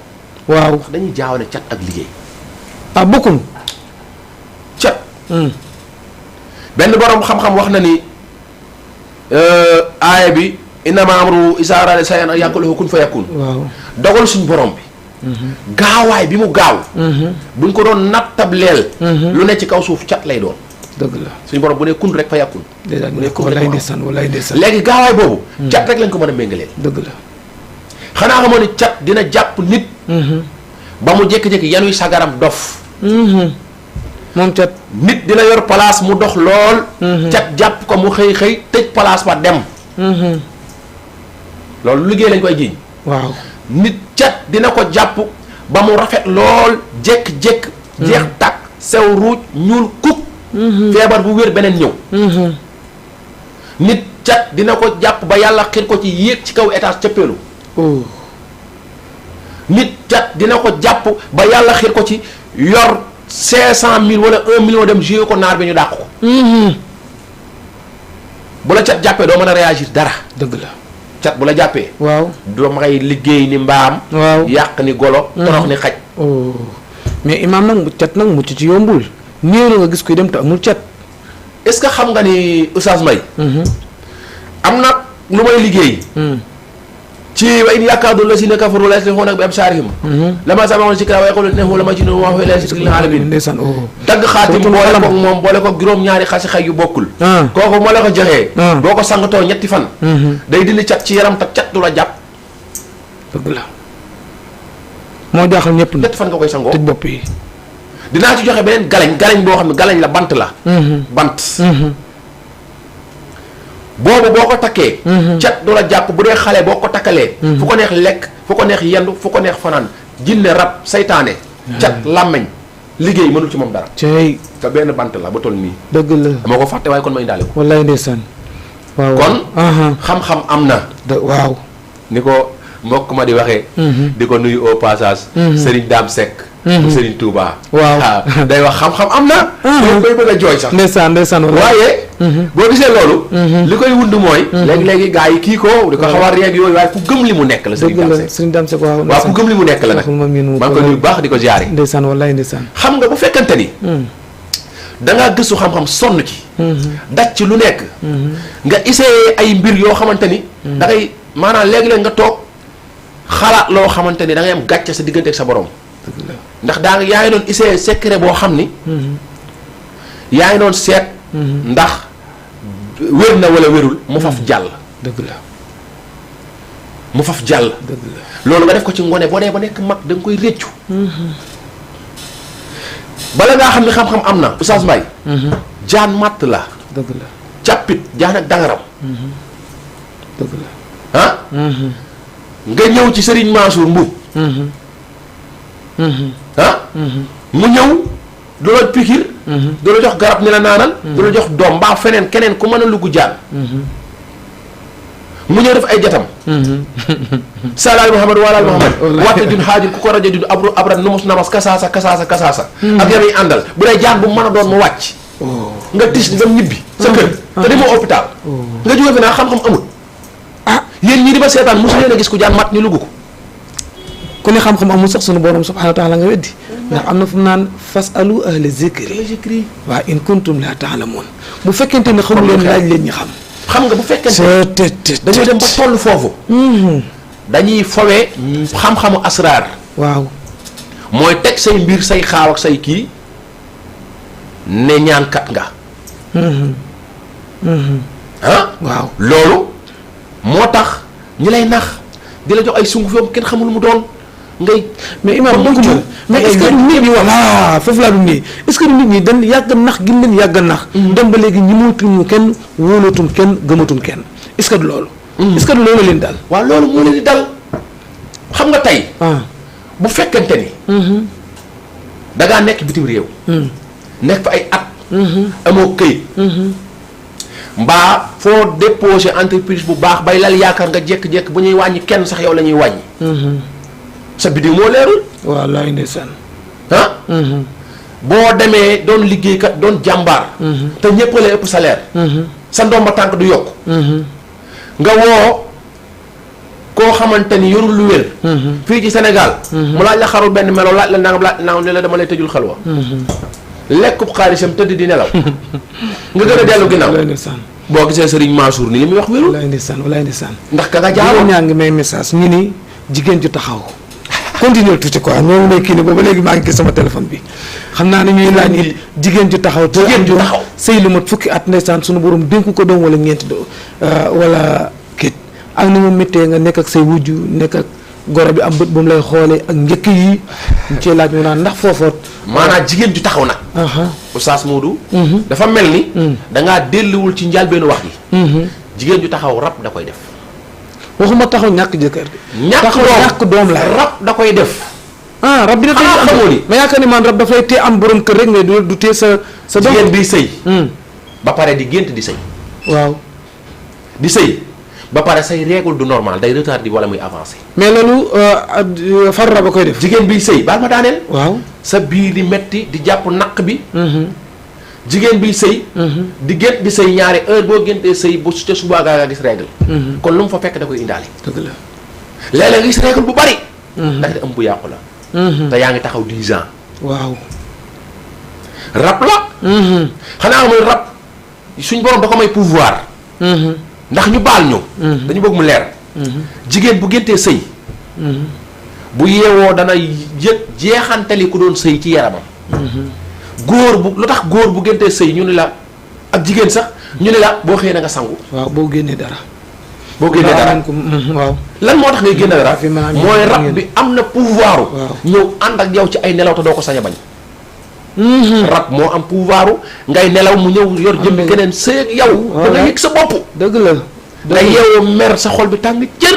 waaw dañuy jaawale cat ak liggéey. ah bokkul. cat. benn borom xam-xam wax na ni aaya bi innama amru izaa araada shay'an an yaqula lahu kun fayakun. waaw dogal suñu borom bi. gaawaay bi mu gaaw. buñ ko doon nattableel. lu ne ci kaw suuf cat lay doon. dëgg la suñu borom bu ne kun rek fayakun. dèjà bu ne kun walaay rek ndeysaan walaay ndeysaan. léegi gaawaay boobu. cat rek lañ ko mën a méngaleel. dëgg la. xanaa xamoon ni cat dina jàpp nit. ba mu jékki-jékki yanuy sagaram dof. moom cat. nit dina yor place mu dox lool. cat jàpp ko mu xëy tëj place ba dem. loolu liggéey lañ koy jiiñ. waaw nit cat dina ko jàpp ba mu rafet lool jékk-jékk. jeex tàkk sew ruuj ñuul kuk. feebar bu wér beneen ñëw. nit cat dina ko jàpp ba yàlla xiir ko ci yéeg ci kaw étage cëppeelu. nit cat dina ko jàpp ba yàlla xiir ko ci yor 500,000 wala 1 million dem joué ko naar bi ñu dàq ko. bu la cat jàppee doo mën a réagir dara. dëgg la. cat bu la jàppee. waaw doo ma ngay liggéey ni mbaam. waaw yàq ni golo. torox ni xaj. mais imaam nag cat nag mucc ci yombul. néew na nga gis kuy dem te amul cat. est-ce que xam nga ni Oustaz Mbaye. am na lu may liggéey. ci wa in yakaadu llaziina kafaru la yasliquunaka bi absaarihim. lammaa sami'uu zikra wa yaquuluuna innahu la majnuun wa huwa illaa zikrun lil aalamiin. ndeysaan dagg xaatim boole ko moom boole ko juróom-ñaari xasi xay yu bokkul. kooku moo la ko joxee. boo ko sangatoo ñetti fan. day dindi cat ci yaram te cat du la jàpp. dëgg la. moo jaaxal ñëpp nag. ñetti fan nga koy sangoo tëj bopp yi. dinaa ci joxe beneen galañ boo xam ne galañ la bant la. bant. boobu boo ko takkee. cat du la jàpp bu dee xale boo ko takkalee. fu ko neex lekk fu ko neex yendu fu ko neex fanaan jinne rab saytaane. cat làmmeñ liggéey mënul ci moom dara. cey te benn bant la ba toll nii. dëgg la. moo ko fàtte waaye kon ma indaale ko. wallaay ndeysaan. waaw kon. xam-xam am na. waaw. ni ko mbokk ma di waxee. di ko nuyu au passage. Serigne Dame Seck. mu Serigne Touba. waaw day wax xam-xam am na. moom koy bëgg a jooy sax. ndeysaan waaye. boo gisee loolu. li koy wund mooy. léegi gars yi kii ko di ko xaw a réeg yooyu waaye ku gëm li mu nekk la. dëgg la Serigne Dame Seck waaw. waaw ku gëm li mu nekk la nag. maa ngi koy nuyu baax di ko ziare. ndeysaan wallaay ndeysaan. xam nga bu fekkante ni. da ngaa gëstu xam-xam sonn ci. daj ci lu nekk. nga essayé ay mbir yoo xamante ni. da ngay maanaam léeg-léeg nga toog xalaat loo xamante ni da ngay am gàcce sa diggante ak sa borom. ndax yaa ngi doon essayé secret boo xam ni. yaa ngi doon seet. ndax wér na wala wérul mu faf jàll. dëgg la. mu faf jàll. dëgg la loolu nga def ko ci ngone boo dee ba nekk mag da nga koy réccu. bala ngaa xam ne xam-xam am na Oustaz Mbaye. jaan matt la. dëgg la càppit jaan ak dangaram. dëgg la. ah. nga ñëw ci Serigne Mansour Mboub. ah. mu ñëw du la pikir. du la jox garab ni la naanal. du la jox doom mbaa feneen keneen ku mën a lugg jaan. mu ñëw def ay jatam. salaay Muhammad walaal Muhammad. wàtte dun xaajin ku ko rajo dun abrat numus namas kasaasa. ak yam yi àndal bu dee jaan bu mën a doon mu wàcc. nga tis nga ñibbi. sa kër te demoo hôpital. nga jóge fi naa xam-xam amul. ah yéen ñii di ba seetaan mosu leen a gis ku jaan mat ñu lugg ko. ku ne xam-xam amul sax sunu borom subhanahu wa taala nga weddi. ndax am na fu mu naan fasalu ahla zikri. waa in kuntum la taalamuun bu fekkente ne xamu leen laaj leen ñi xam. xam nga bu fekkente dañuy dem ba toll foofu. dañuy fowee xam-xamu asraar. waaw. mooy teg say mbir say xaaw ak say kii ne ñaankat nga. waaw loolu moo tax ñi lay nax di la jox ay sunguf yoom kenn xamul mu doon ngay. mais Imaam mais est-ce que nit ñi voilà foofu laa dund nii est-ce que nit ñi dañ yàgg nax gi leen yàgg nax. dem ba léegi ñi mootuñu kenn wóolootum kenn gëmatum kenn est-ce que du loolu. est-ce que du loolu leen dal. waaw loolu moo leen di dal xam nga tey. bu fekkente ni. da ngaa nekk bitim réew. nekk fa ay at. amoo këyit. mbaa foo déposé entreprise bu baax bay lal yaakaar nga jékki-jékki bu ñuy wàññi kenn sax yow la ñuy wàññi. sa biddiw moo leerul. waaw laay ndeysaan. ah. boo demee doon liggéeykat doon jàmbaar. te ñëpp la ëpp salaire. sa ndomba tànk du yokk. nga woo koo xamante ni yorul lu wér. fii ci Sénégal. mu laaj la xarul benn melo laaj la nangam laaj nangam ne la dama lay tëjul xelwa. lekkub xaalisam tëdd di nelaw. nga gën a dellu ginnaaw. walaay ndeysaan. boo gisee Serigne Mansour ni li muy wax wérul. walaay ndeysaan walaay ndeysaan. ndax ka nga jaaroon ñaa ngi may message ñu ni jigéen ju taxaw. continuer tuuti quoi ñoo may kii ni booba léegi maa ngi gis sama téléphone bi xam naa ne ñuy laaj ni jigéen ju taxaw te jigéen ju taxaw sëy lu mat fukki at ndeysaan suñu borom dénku ko doom wala ñeenti do wala kit ak ni mu méttee nga nekk ak say wujju nekk ak goro bi am bët bu mu lay xoolee ak njëkk yi ñu cee laaj mu naan ndax foofoot maanaam jigéen ju taxaw nag Oustaz Modou dafa mel ni dangaa delluwul ci njëlbeenu wax gi jigéen ju taxaw rab da koy def waxuma taxaw ñàkk jëkkër de. ñàkk doom la rab da koy def. rab bi dafay am xamoo ni ma yaakaar ni man rab dafay tee am borom kër rek mais du tee sa doom. jigéen biy sëy. ba pare di gént di sëy. waaw. di sëy ba pare say règle du normal day retardé wala muy avancé. mais loolu far rab a koy def. jigéen biy sëy baal ma daaneel. waaw sa biir di metti di jàpp naq bi. jigéen biy sëy di gént di sëy ñaari heure boo géntee sëy bu ca subaa nga gis règle. kon lu mu fa fekk da koy indaale. dëgg la léeg-léeg nga gis règle bu bari. ndax di am bu yàqu la. te yaa ngi taxaw 10 ans. waaw. rab la. xanaa amul rab suñ borom da ko may pouvoir. ndax ñu baal ñu. dañu bëgg mu leer. jigéen bu géntee sëy. bu yeewoo dana yëg jeexantali ku doon sëy ci yaramam. góor bu lu tax góor bu géntee sëy ñu ne la ak jigéen sax ñu ne la boo xëyee na nga sangu. waaw boo génnee dara. boo génnee dara waaw. lan moo tax ngay génne dara. mooy rab bi am na pouvoir. ñëw ànd ak yow ci ay nelaw te doo ko sañ a bañ. rab moo am pouvoir ngay nelaw mu ñëw yor jëmmi keneen sëy ak yow. da nga yëg sa bopp. dëgg la. nga yeewoo mer sa xol bi tàng jër.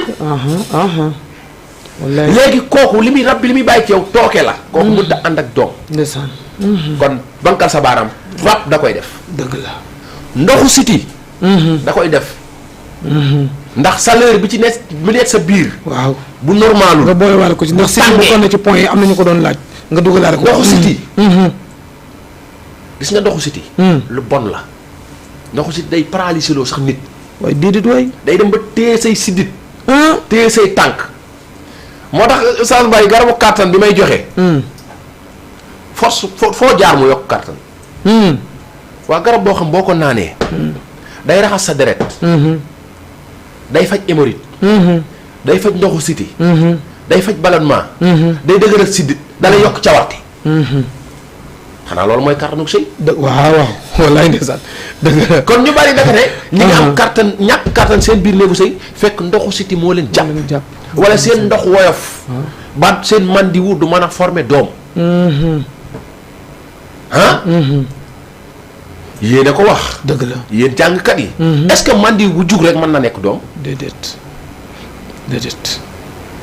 wallaay léegi kooku li muy rab bi li muy bàyyi ci yow tooke la. kooku mënut a ànd ak doom. ndeysaan. kon bankal sa baaraam rab da koy def. dëgg la. ndoxu siti da koy def. ndax salaire bi ci nekk bi nekk sa biir. waaw bu normalul nga boole waale ko ci ndax siti bu ko ne ci point yi am nañu ko doon laaj. nga dugalaale ko ndoxu siti gis nga ndoxu siti lu bon la. ndoxu siti day paralysé loo sax nit. waaye déedéet waay. day dem ba téye say siddit. téye say tànk. moo tax Oustaz Mbaye garabu kàttan bi may joxe. force foo jaar mu yokk kàttan. waa garab boo xam boo ko naanee. day raxas sa deret. day faj hémorroïde. day faj ndoxu siti. day faj ballonnement. day dëgëral siddit dalay yokk cawarte. xanaa loolu mooy kàttanu sëy. waaw waaw wallaay ndeysaan dëgg la. kon ñu bari naka ne. ñi nga am kàttan ñàkk kàttan seen biir néegu sëy fekk ndoxu siti moo leen jàpp. wala seen ndox woyof. ba seen man di wut du mën a former doom. yéen a ko wax. dëgg la yéen jàngkat yi. est-ce que man di bu jug rek mën na nekk doom. déedéet.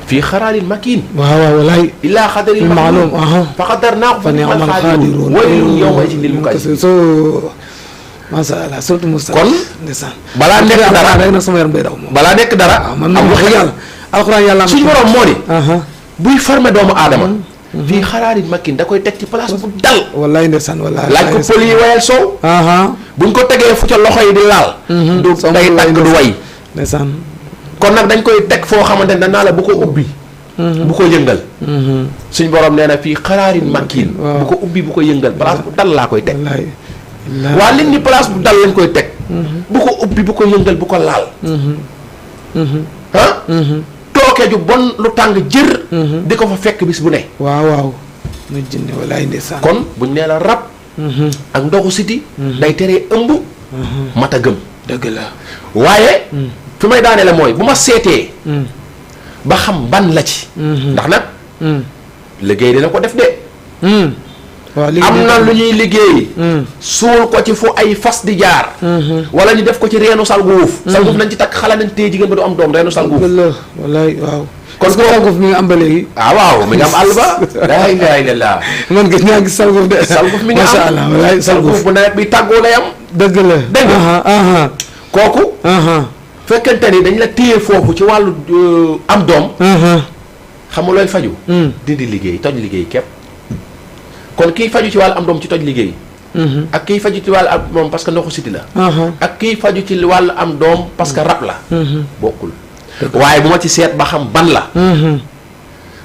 fii xaraalin makiin. waaw waaw walaay. illaa xadaril ma'luum. fa qadarnaahu fa ni'mal xaadiruun. waylun yawma'idin lil mukazzibiin. macha allah surtout Moussa. kon balaa nekk dara rek na sama yaram day daw moom. balaa nekk dara. man moom wax yàlla. alxuraan yàlla suñu borom moo di. buy former doomu aadama. fii xaraalin makiin da koy teg ci place bu dal. wallaay ndeysaan wallaay. laaj ko pël yi wayal soow. buñ ko tegee fu ca loxo yi di laal. du day tàgg du way. ndeysaan. kon nag dañ koy teg foo xamante ne danaa la bu ko ubbi. bu ko yëngal. suñ borom nee na fii xaraarin makiin. bu ko ubbi bu ko yëngal place bu dal laa koy teg. waa leen ni place bu dal lañ koy teg. bu ko ubbi bu ko yëngal bu ko laal. tooke ju bon lu tàng jër. di ko fa fekk bis bu ne. waaw waaw. nu jinne walaay ndeysaan. kon buñ nee la rab. ak ndoxu siti day teree ëmb. mata gëm. dëgg la. waaye. fi may daane la mooy bu ma seetee. ba xam ban la ci. ndax nag. liggéey dina ko def de. am na lu ñuy liggéey. suul ko ci fu ay fas di jaar. wala ñu def ko ci reenu salguuf. salguuf nañ ci takk xala nañ téye jigéen ba du am doom reenu salguuf. dëgg la wallaay waaw. kon salguuf mi nga am ba léegi. waaw mi nga am àll ba. la ilaha illallah. man gis naa gis salguuf de. salguuf mi nga am macha allah wallaay salguuf bu nawet bi tàggoo lay am. dëgg la dégg nga kooku. fekkente ni dañ la téye foofu ci wàllu am doom. xam nga looy faju. dindi liggéey toj liggéey képp. kon kiy faju ci wàllu am doom ci toj liggéey. ak kiy faju ci wàllu am doom parce que ndoxu siti la. ak kiy faju ci wàllu am doom parce que rab la. bokkul. waaye bu ma ci seet ba xam ban la.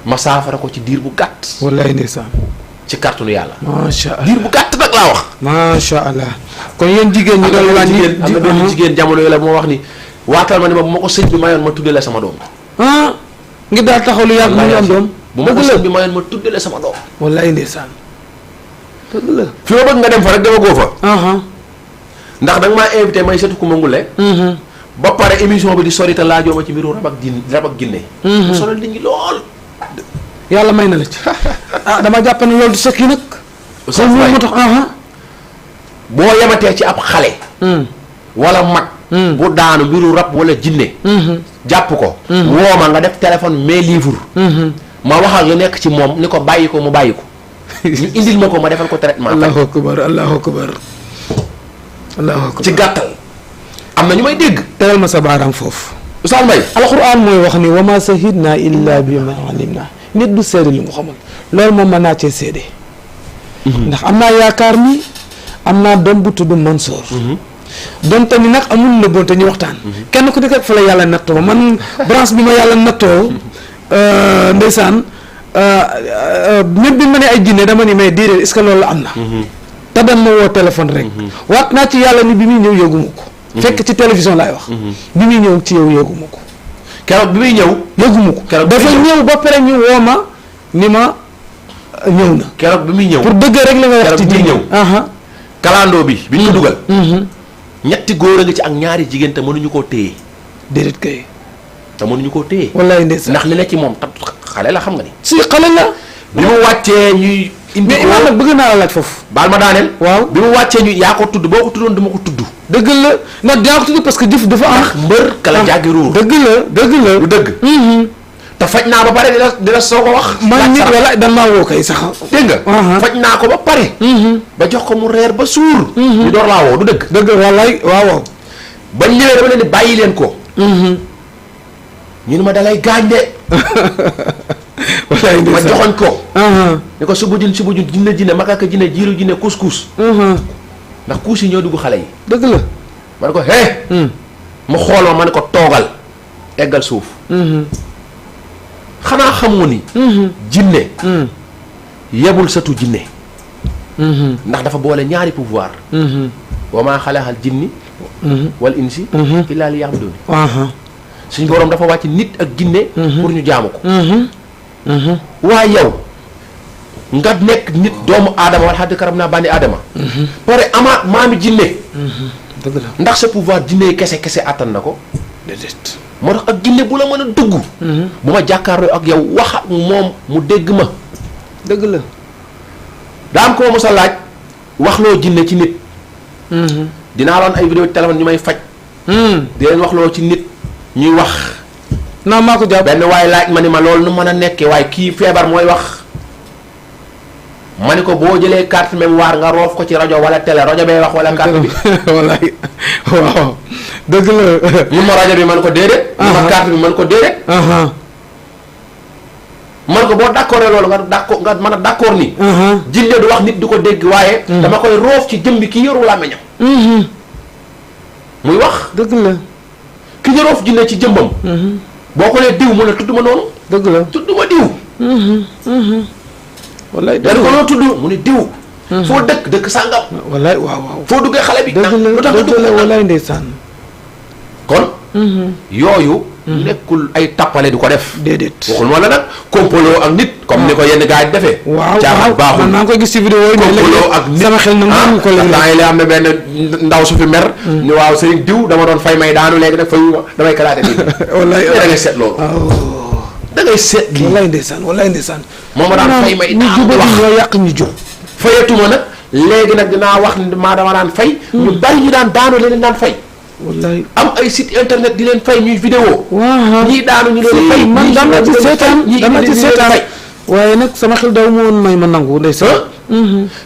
ma saafara ko ci diir bu gàtt. wallaay ndeysaan. ci kàttanu yàlla. macha allah diir bu gàtt nag laa wax. macha allah. kon yéen jigéen ñi doon laaj am na benn jigéen jamono yooyu la moo wax ni. waatal ma ne ma bu ma ko sëñ bi mayoon ma tuddale sama doom. ngir daal taxaw lu yàgg mu ñu am doom. bu ma ko sëñ bi mayoon ma tuddale sama doom. wallaay ndeysaan. dëgg la. fi ma bëgg nga dem fa rek dama góo fa. ndax da nga maa invité may setu ku ma ngule. ba pare émission bi di sori te laajoo ma ci mbiru rab ak ginne. mu sonal nit ñi lool. yàlla may na la ci. dama jàpp ne loolu du sëkk nag. Oustaz Mbaye moo tax boo yematee ci ab xale. wala mag. bu daanu mbiru rab wala jinne. jàpp ko. woo ma nga def téléphone mais livre. ma waxal lu nekk ci moom ni ko bàyyi ko mu bàyyi ko. ñu indil ma ko ma defal ko traitement. allahu akbar allahu akbar. allahu akbar ci gàttal. am na ñu may dégg. tegal ma sa baaraam foofu. Oustaz Mbaye. alquran mooy wax ni wa ma sahidna illa bi ma alimna nit du seede li mu xamal loolu moom mën naa cee seede. ndax am naa yaakaar ni am naa doom bu tudd Mansour. donte ni nag amul la bonte ñu waxtaan. kenn ku nekk fa la yàlla nattoo man branche bi ma yàlla nattoo ndeysaan même bi ma ne ay jinne dama ni mais déedéet est-ce que loolu la am na. te dem ma woo téléphone rek. waat naa ci yàlla ni bi muy ñëw yëguma ko. fekk ci télévision laay wax. bi muy ñëw ci yow yëguma ko. keroog bi muy ñëw. yëguma ko dafa ñëw ba pare ñu woo ma ni ma ñëw na. keroog bi muy ñëw pour dëgg rek la nga wax ci bi muy ñëw. kalandoo bi bi ñu ko dugal. ñetti góor a ngi ci ak ñaari jigéen te mënuñu koo téye. déedéet kay. te mënuñu koo téye. wallaay ndeysaan ndax li ne ci moom xale la xam nga ni. si xale la. bi mu wàccee ñuy. indi mais Imaam nag bëgg naa la laaj foofu. baal ma daaneel. waaw bi mu wàccee ñu yaa ko tudd boo ko tuddoon dama ko tudd. dëgg la ndax dinaa ko tudd parce que jëf dafa am. mbër kala jàggi ruur. dëgg la dëgg la. lu dëgg. te faj naa ba pare dina soo ko wax. man nit wala dan maa woo kay sax. dégg nga. faj naa ko ba pare. ba jox ko mu reer ba suur. ñu door laa woo du dëgg. dëgg wallaay waaw waaw. bañ ñëwee dama leen di bàyyi leen ko. ñu ne ma dalay gaañ de. wallaay ma joxoñ ko. ne ko subu jun jinne makaka jinne jiiru jinne kus. ndax kuus yi ñoo dugg xale yi. dëgg la. ma ne ko mu xool ma ne ko toogal eggal suuf. xanaa xamoo ni. jinne yebul satu jinne. ndax dafa boole ñaari pouvoir. wa maa xalaqal jinni wal insi illaa liya'buduun. suñu boroom dafa wàcc nit ak jinne pour ñu jaamu ko. waaye yow nga nekk nit doomu aadama wala xaddi karam naa bànni aadama pare amaat maami jinne dëgg la ndax sa pouvoir jinne kese attan na ko déedéet moo tax ak jinne bu la mën a dugg bu ma jàkkaarloo ak yow wax ak moom mu dégg ma dëgg la daa am ko ma mos a laaj waxloo jinne ci nit dinaa loon ay vidéo téléphone ñu may faj di leen waxloo ci nit ñuy wax naa maa ko jàpp benn waaye laaj ma ni ma loolu nu mën a nekkee waaye kii feebar mooy wax ma ni ko boo jëlee carte mémoire nga roof ko ci rajo wala télé rajo bay wax wala carte bi wallaay waaw dëgg la mun ma rajo bi man ko déedéet mun ma carte bi man ko déedéet man ko boo d'accord loolu nga mën a d'accord ni jinne du wax nit du ko dégg waaye dama koy roof ci jëmbi ki yoru làmmiñam muy wax dëgg la ki ñu roof jinne ci jëmbam boo ko nee diw mu ne tudd ma noonu dëgg la tudd ma diw wallaay dañ ko noo tudd mu ne diw foo dëkk sàngam wallaay waaw foo duggee xale bi dëgg la lu tax nga dëgg la dugg wallaay ndeysaan kon yooyu nekkul ay tappale du ko def déedéet waxul ma la nag complot ak nit comme ni ko yenn gars yi defee waaw caaxaan baaxul man maa ngi koy gis ci vidéo yi complot ak nit sama xel nag mënu ko léegi temps yi la am na benn ndaw su fi mer ni waaw sëriñ diw dama doon fay may daanu léegi nag fayu ma damay kalaate nii wallaay da ngay seet loolu da ngay seet lii wallaay ndeysaan moom ma daan fay may ñu daanu jubal wax ñoo yàq ñu jub fayatuma nag léegi nag dinaa wax ni maa dama daan fay ñu bari ñu daan daanu leen daan fay wallaay am ay site internet di leen fay ñuy vidéo waaw ñii daanu ñu leen fay man dama ci seetaan fay waaye nag sama xel daw ma woon may ma nangu ndeysaan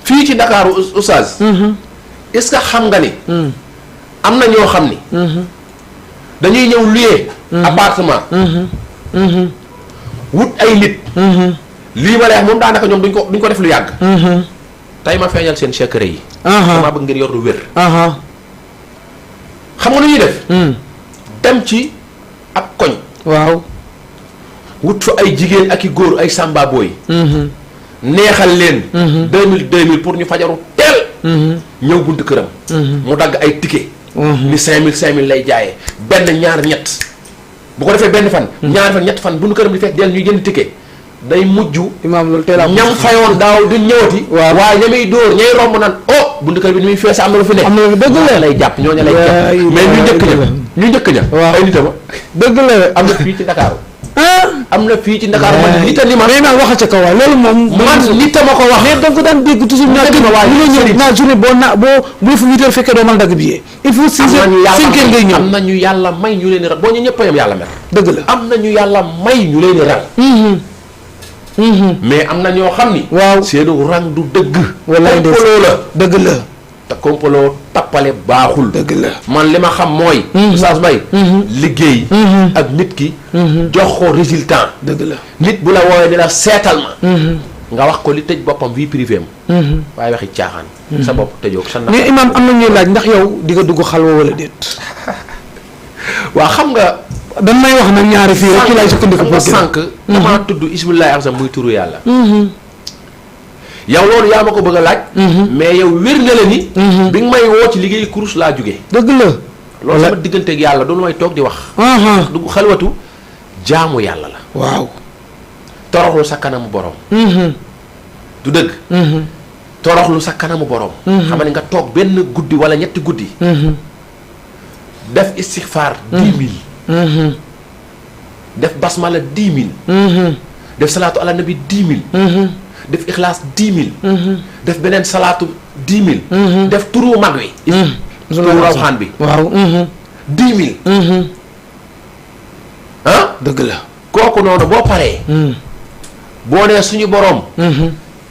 fii ci Dakar Oustaz est-ce que xam nga ni am na ñoo xam ni dañuy ñëw louer appartement wut ay nit lii ma lay wax moom daanaka ñoom duñ ko def lu yàgg tey ma feeñal seen secret yi dama bëgg ngeen yor lu wér xam nga lu ñuy def dem ci ab koñ waaw wut fa ay jigéen ak i góor ay samba booy neexal leen 2000 pour ñu fajaru teel ñëw bunt këram mu dagg ay ticket ni 5000 lay jaayee benn ñaar ñett bu ko defee benn fan ñaar fan ñett fan bunt këram di fekk del ñuy jënd ticket day mujj imaam loolu teel a ñam fayoon daaw du ñëwati waaye ñamay dóor ñay romb naan oh bunt kër bi ni muy fees am na lu fi nekk am na lu dëgg la lay jàpp ñooñu lay jàpp mais ñu njëkk ña ay nitama dëgg la am na fii ci Ndakaaru am na fii ci Ndakaaru man nita ni ma mais naa waxal ca kaw waay loolu moom man nita ma ko wax mais da nga ko daan dégg toujours ñaa kii waaye ñu ñëw naa journée boo bu fu 8 heures fekkee doo mën dagg billet il faut 6 heures 5 heures ngay ñëw am na ñu yàlla may ñu leen di ral boo ñu ñëpp a yam yàlla mer dëgg la am na ñu yàlla may ñu leen di ral mais am na ñoo xam ni waaw seenu rang du dëgg wallaay complot la dëgg la te complot tappale baaxul dëgg la man li ma xam mooy Oustaz Mbaye liggéey ak nit ki jox ko résultat dëgg la nit bu la woowee ni la seetal ma nga wax ko li tëj boppam vie privée am waaye waxi caaxaan sa bopp tëjoo sa na mais imaam am na ñuy laaj ndax yow di nga dugg xalwa wala déet waaw xam nga dan may wax nag ñaari fii rek ci laay sukkandiku nga sànq damaa tudd ismillahi azam muy turu yàlla yow loolu yaa ma ko bëgg a laaj mais yow wér na la ni bi nga may woo ci liggéey kurus laa jógee dëgg la loolu sama digganteeg yàlla doonu may toog di wax dugg xalwatu jaamu yàlla la waaw toroxlu sa kanamu borom du dëgg toroxlu sa kanamu borom xam ne nga toog benn guddi wala ñetti guddi def istixfaar 10 000 def basmala 10 000 def salaatu ala nabi 10 000 def ixlaas 10 000 def beneen salaatu 10 000 def turu mag wi turu rawxaan bi waaw 10 000 ah dëgg la kooku noonu boo paree boo nee suñu borom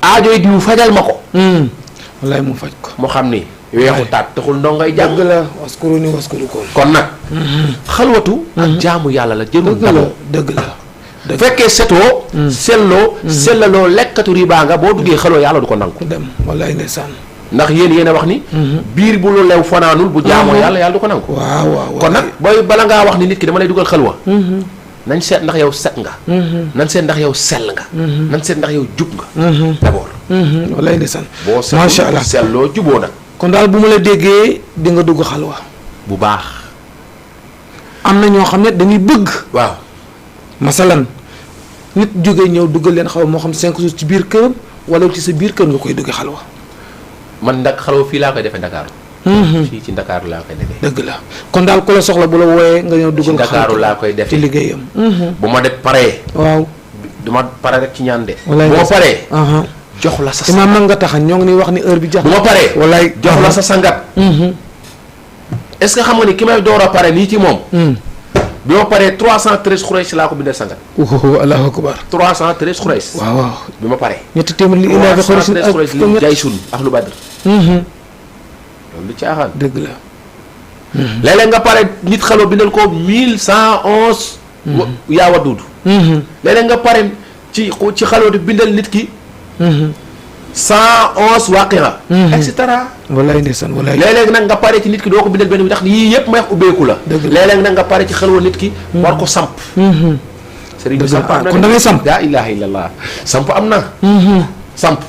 aajoy diw fajal ma ko wallaay mu faj ko mu xam ni weexu taat taxul ndongay jàng dëgg la waskuru ni waskuru ko kon nag xalwatu ak jaamu yàlla la jërul damoo dëgg la bu fekkee setoo selloo sellaloo lekkatu riba nga boo duggee xalwa yàlla du ko nangu ku dem wallaay ndeysaan ndax yéen a wax ni biir bu lu lew fanaanul bu jaamoo yàlla yàlla du ko nangu waaw waaw kon nag booy bala ngaa wax ni nit ki dama lay dugal xalwa nañ seet ndax yow set nga nañ seet ndax yow sell nga nañ seet ndax yow jub nga d'abord wallaay ndeysaan boo macha allah selloo juboo nag kon daal bu ma la déggee di nga dugg xalwa bu baax am na ñoo xam ne dañuy bëgg waaw masalan nit jógee ñëw duggal leen xaw moo xam 5 jours ci biir këram wala ci sa biir kër nga koy dugge xalwa. man nag xalwa fii laa koy defee Dakar. fii ci Dakar laa koy defee. dëgg la kon daal ku la soxla bu la wooyee nga ñëw dugal. ci Dakar laa koy defee ci liggéeyam. bu ma def paree. waaw. du ma pare rek ci ñaan de. walaay bu ma paree. jox la sa imaam nag nga taxañ ñoo ngi ni wax ni heure bi jax. bu ma paree. walaay jox la sa sangat. est-ce que xam nga ni ki may door a pare nii ci moom. bi ma paree 313 xurees laa ko bindal sangat. allahu akbar. 313 xurees. waaw waaw. bi ma paree. ñetti téeméer li ilaa bi xurees 313 xurees li jay sun ak lu badr. loolu lu caaxaan. dëgg la. léeg-léeg nga pare nit xalwa bindal ko 1111. yaa waduudu. léeg-léeg nga pare ci xalwa di bindal nit ki. 111 waqia. et cetera. walaay ndeysaan walaay. léeg-léeg nag nga pare ci nit ki doo ko bindal benn bi tax yii yëpp may wax ubbeeku la. dëgg la léeg-léeg nag nga pare ci xalwa nit ki. war ko samp. sëriñ bi samp am na kon da ngay samp. daa ilaha illallah samp am na. samp.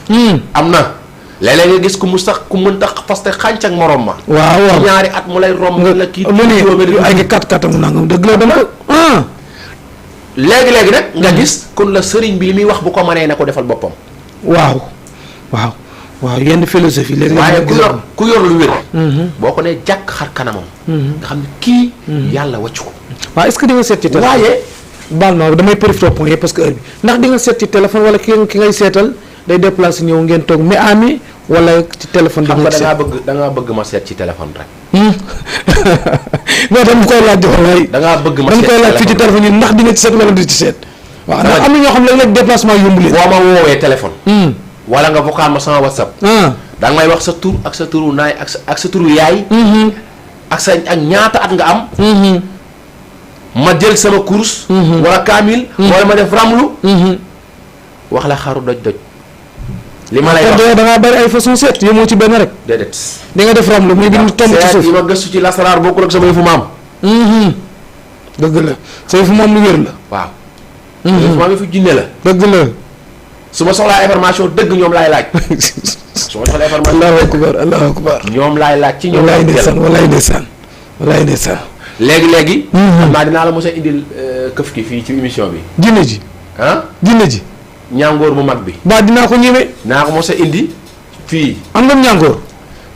am na. léeg-léeg nga gis ku mu sax ku mën tax parce que xànc ak morom ma. waaw waaw ñaari at mu lay romb. la kii mu ne ay nga kat mu nangam dëgg la dama ko. léegi-léegi nag nga gis kon la sëriñ bi li muy wax bu ko mënee na ko defal boppam. waaw waaw waaw yenn philosophie léegi waaye ku yor lu wér. boo ko nee jàkk xar kanamam. nga xam ne kii. yàlla wàccu ko. waaw est-ce que di nga seet ci téléphone. waaye. baal ma damay profité point yi parce que heure bi ndax di nga seet ci téléphone wala ki ngay seetal day déplacé ñëw ngeen toog mais ami wala ci téléphone. xam nga da ngaa bëgg ma seet ci téléphone rek. non dama koy laaj walaay. da ngaa bëgg ma dama seet koy laaj fii ci téléphone yi ndax di nga ci seet wala di ci seet. waaw ndax am na ñoo xam ne léeg-léeg déplacement yomb leen. boo ma woowee téléphone. wala nga vocal ma sama WhatsApp. da nga may wax sa tur ak sa turu naay ak sa turu yaay. ak ñaata at nga am. ma jël sama course. wala kaamil. wala ma def ramlu. wax la xaru doj. li ma lay wax da ngaa bari ay façon seet yow moo ci benn rek. déedéet. di nga def ramlu muy bind tomb ci seet suuf. yi ma gëstu ci lasaraar bokkul ak sama yëfu maam. dëgg la sa yëfu moom lu wér la. waaw. yëfu maam yëfu jinne la. dëgg la. su ma soxlaa information dëgg ñoom laay laaj. su ma soxlaa information allahu akbar allahu akbar. ñoom laay laaj ci ñoom. walaay ndeysaan walaay ndeysaan walaay ndeysaan. léegi. xam naa dinaa la mos a indil këf ki fii ci émission bi. jinne ji. jinne ji. ñàngoor bu mag bi. ba dinaa ko ñëwee. dinaa ko mos a indi fii. am nga ñàngoor.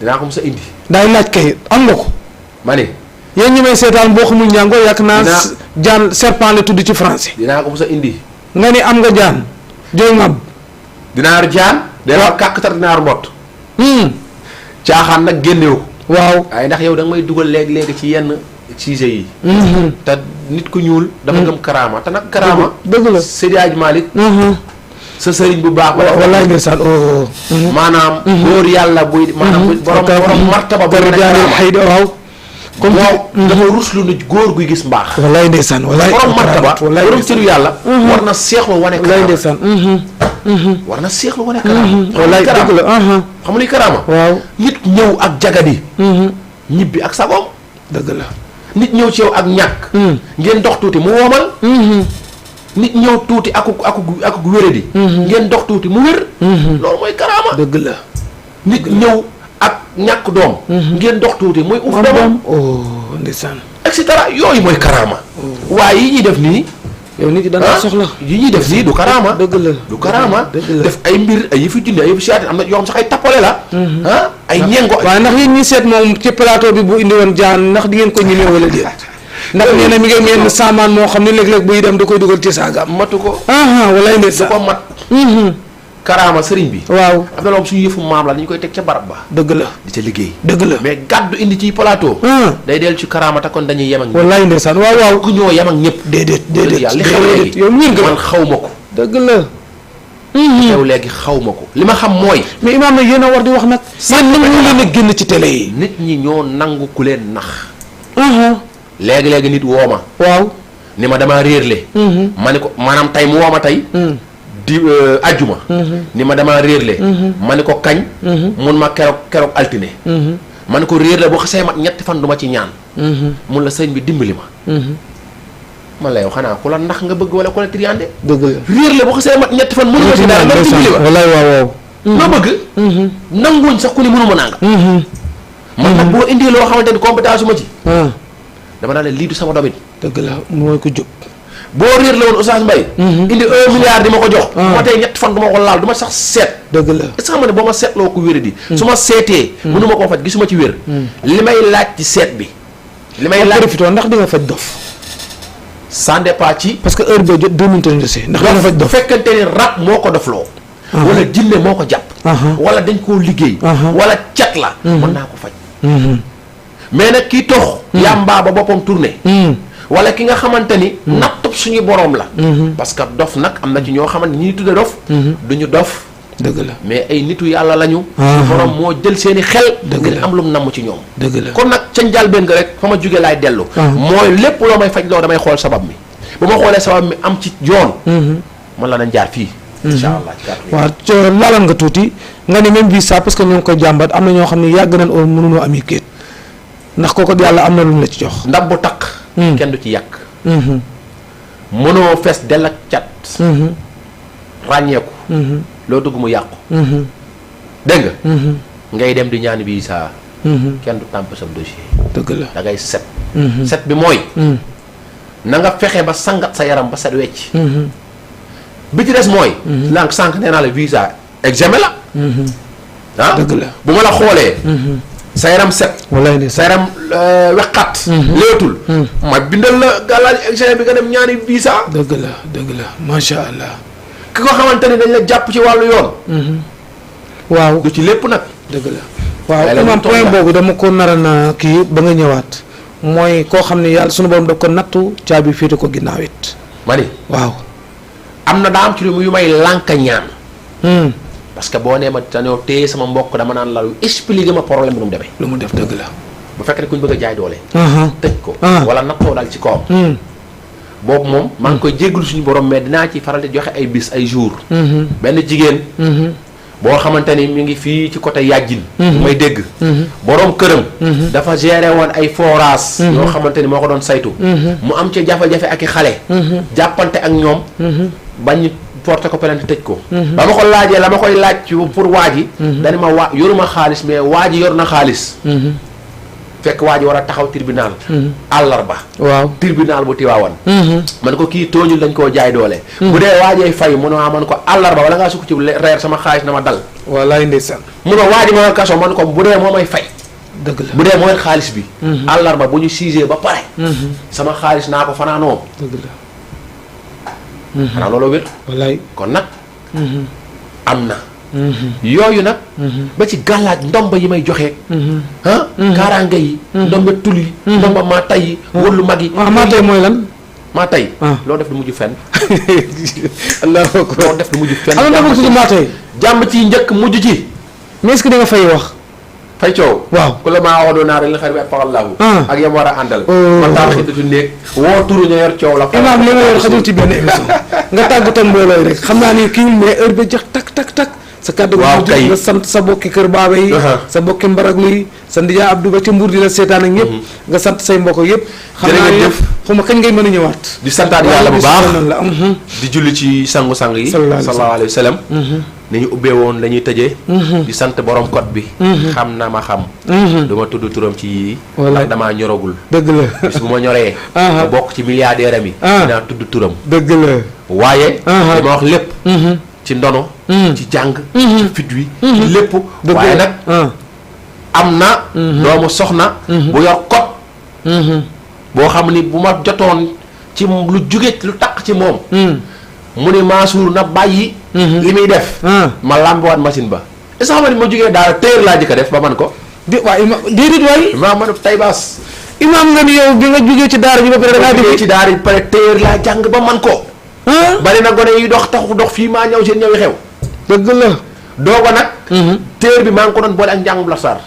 dinaa ko mos a indi. daay laaj kay am nga ko. ma ne. yéen ñi may seetaan boo xamul ñàngoor yàq naa. jaan serpent la tudd ci français. dinaa ko mos a indi. nga ni am nga jaan. jooy ngam. dinaa jaan. waaw kàkkatar dinaa mbott. caaxaan nag génnewu ko. waaw. waaye ndax yow da nga may dugal léegi ci yenn sujet yi. te nit ku ñuul. dafa gëm karaama te nag karaama. dëgg la Seydi Hadji Malick. sa sëriñ bu baax. wallaay ndeysaan maanaam. góor yàlla buy. maanaam borom martaba. borom jaaree xëy na waaw. comme dafa ruslu nit góor guy gis mbaax. wallaay ndeysaan wallaay. borom martaba borom cëru yàlla. war na seexlu wane. wallaay ndeysaan. war na seexlu wane karaama. wallaay dëgg la. xam nga luy karaama. waaw nit ñëw ak jagadi. ñibbi ak sagoom. dëgg la. nit ñëw ci yow ak ñàkk. ngeen dox tuuti mu woomal. nit ñëw tuuti ak wéradi. ngeen dox tuuti mu wér. loolu mooy karaama. dëgg la. nit ñëw ak ñàkk doom. ngeen dox tuuti muy uf doomam. ndeysaan. et cetera yooyu mooy karaama. waaye yi ñuy def nii. yow nit yi dana soxla. yi ñuy def nii du karaama. dëgg la du karaama. dëgg la def ay mbir ay yëfi junne ay yëfi siyaati am na yoo xam sax ay tappale la. ay ñengo. waaye ndax yéen ñi seet moom ci plateau bi bu indi woon jaan ndax di ngeen ko ñemee wala déet. ndax nee na mi ngi ngeen saamaan moo xam ne léeg-léeg buy dem da koy dugal ci saagam. matu ko. walaay du ndeysaan. ko mat. karaama sëriñ bi. waaw am na loo xam suñu yëfu maam la dañu koy teg ca barab ba. dëgg la di ca liggéey. dëgg la. mais gàddu indi ci plateau. day dellu ci karaama te kon dañuy yem ak ñëpp. walaay ndeysaan waaw waaw. ku ñoo yem ak ñëpp. déedéet déedéet li xew léegi yow wér nga man xaw ma ko. dëgg la. xew léegi xaw ma ko. li ma xam mooy. mais imaam nag yéen a war di wax nag. yéen nangu leen a génn ci télé yi. nit ñi ñoo nangu ku leen nax. léegi nit woo ma. waaw. ni ma damaa réerle. ma ni ko maanaam tey mu woo ma tey. di ajjuma. ni ma damaa réerle. ma ni ko kañ. mun ma keroog altine. ma ni ko réerle boo xasee mat ñetti fan du ma ci ñaan. mun la sëñ bi dimbali ma. man la yow xanaa ku la ndax nga bëgg wala ku la triande. dëgg la réerle boo xasee mat ñetti fan mënu ma ci dara nga dimbali ma. wallaay waaw waaw. ma bëgg. nanguwuñ sax ku ni mënu ma nanga. man nag boo indi loo xamante ni compétence su ma ci. dama daal ne lii du sama domaine. dëgg la mooy ko jóg. boo réer la woon Oustaz Mbaye indi 1 milliard di ma ko jox moo tey ñett fan du ma ko laal du ma sax seet dëgg la est-ce que xam nga ne boo ma seetloo ko wéri di su ma seetee mënu ma koo faj gisuma ci wér li may laaj ci seet bi li may laaj profité ndax di nga faj dof ça dépend ci parce que heure boo jot 2 minutes ndax di nga faj bu dof fekkente ni rab moo ko dofloo wala jinne moo ko jàpp wala dañ koo liggéey wala cat la mën naa ko faj mais nag kii tox yàmbaa ba boppam tourné wala ki nga xamante ni nattub suñu borom la parce que dof nag am na ci ñoo xamante ñi tudde dof duñu dof dëgg la mais ay nitu yàlla lañu borom moo jël seeni xel ngir am lu mu namm ci ñoom dëgg la kon nag ca njëlbéen nga rek fa ma jógee laay dellu mooy lépp loo may faj loo damay xool sabab mi bu ma xoolee sabab mi am ci yoon man la nañ jaar fii incha allah ci kàddu waaw laalan nga tuuti nga ne même bii ça parce que ñoo ngi koy jàmbat am na ñoo xam ne yàgg nañ oo mënunoo am yi kéet ndax kooku yàlla am na lu mu la ci jox ndab bu takk kenn du ci yàq mënoo fees dell ak cat ràññeeku loo dugg mu yàqu dégg nga ngay dem di ñaan visa kenn du tàmp sa dossier dëgg la da ngay set set bi mooy na nga fexe ba sangat sa yaram ba set wecc bi ci des mooy lànk sànq nee naa la visa examen la ah dëgg la bu ma la xoolee sa yaram set wallaay ne sa yaram weqat léetul ma bindal la gàllaaj examen bi nga dem ñaani visa dëgg la macha allah ki ko xamante ni dañ la jàpp ci wàllu yoon waaw du ci lépp nag dëgg la waaw imam point boobu dama ko nara na kii ba nga ñëwaat mooy koo xam ne yàlla sunu borom daf ko nattu caabi féete ko ginnaaw it ma ni waaw am na daa am ci lu yu may lànka ñaan parce que boo nee ma dañoo téye sama mbokk dama naan la expliquer ma problème bi nu mu demee lu mu def dëgg la bu fekkee ne ku ñu bëgg a jaay doole tëj ko wala nattoo dal ci kawam boobu moom maa ngi koy jéggalu suñu borom mais dinaa ci faral di joxe ay bis ay jour benn jigéen boo xamante ni mi ngi fii ci côté yàjjin may dégg borom këram dafa géré woon ay forage yoo xamante ni moo ko doon saytu mu am ci jafe-jafe ak i xale jàppante ak ñoom bañ porté ko plainte tëj ko ba ma ko laajee la ma koy laaj ci pour waa ji dani ma yoruma xaalis mais waa ji yor na xaalis fekk waa ji war a taxaw tribunal àllarba waaw tribunal bu Tiwaawan man ko kii tooñul dañ koo jaay doole bu dee waajee fay mu ne man ko àllarba wala ngaa sukk ci reer sama xaalis na ma dal wallaay ndeysaan mu ne waa ji ma kaso man ko bu dee moo may fay dëgg la bu dee mooy xaalis bi àllarba bu ñu siisee ba pare sama xaalis naa ko fanaanoo dëgg la xanaa loolu wér wallaay kon nag am na yooyu nag ba ci gàllaaj ndomba yi may joxe kaaraanga yi ndomba tul yi ndomba maa tay yi wëllu mag yi maa tey mooy lan maa tay loo def du mujj fenn allahu akbar loo def du mujj fenn xam nga dafa tudd maa tey jàmm ci njëkk mujj ci mais est-ce que da nga fay wax fay coow waaw ku la maa waxoon naa rek li xar bi ak paxallaahu ak yam war a àndal ma taal xitatu néeg woo turu ña yor coow la imaam li nga yor xajul ci benn émission nga tàggutal mbooloo rek xam naa ni kii mais heure ba jeex tak sa kàddu waaw kay nga sant sa bokki kër baaba yi sa bokki mbaraglu yi sa ndijaay Abdou ba ci Mbour di la seetaan ak ñëpp nga sant say mbokk yëpp xam naa ne xuma kañ ngay mën a ñëwaat di santaat yàlla bu baax di julli ci sangu-sang yi sallallahu alayhi wa sallam ni ñu ubbee woon la ñuy tëjee di sant borom code bi xam na ma xam duma tudd turam ci yii ndax damaa ñoragul dëgg la bis bu ma ñoree ma bokk ci milliardaire am yi dinaa tudd turam dëgg la waaye li ma wax lépp ci ndono ci jàng ci fit wi ci lépp waaye nag am na doomu soxna bu yor code boo xam ni bu ma jotoon ci lu jóge lu taq ci moom mu ne Mansour na bàyyi li muy def ma làmbiwaat machine ba est-ce que xam nga ni ma jógee daal téer laa jëkk a def ba man ko waaye déedéet waay maa ma def tay baas imaam nga ni yow bi nga jógee ci daara ji ba pare da ngaa jógee ci daara ji ba pare téer laa jàng ba man ko bari na gone yi dox taxu dox fii maa ñëw seen ñëwi xew dëgg la dooga nag téer bi maa ngi ko doon boole ak njàngum lasar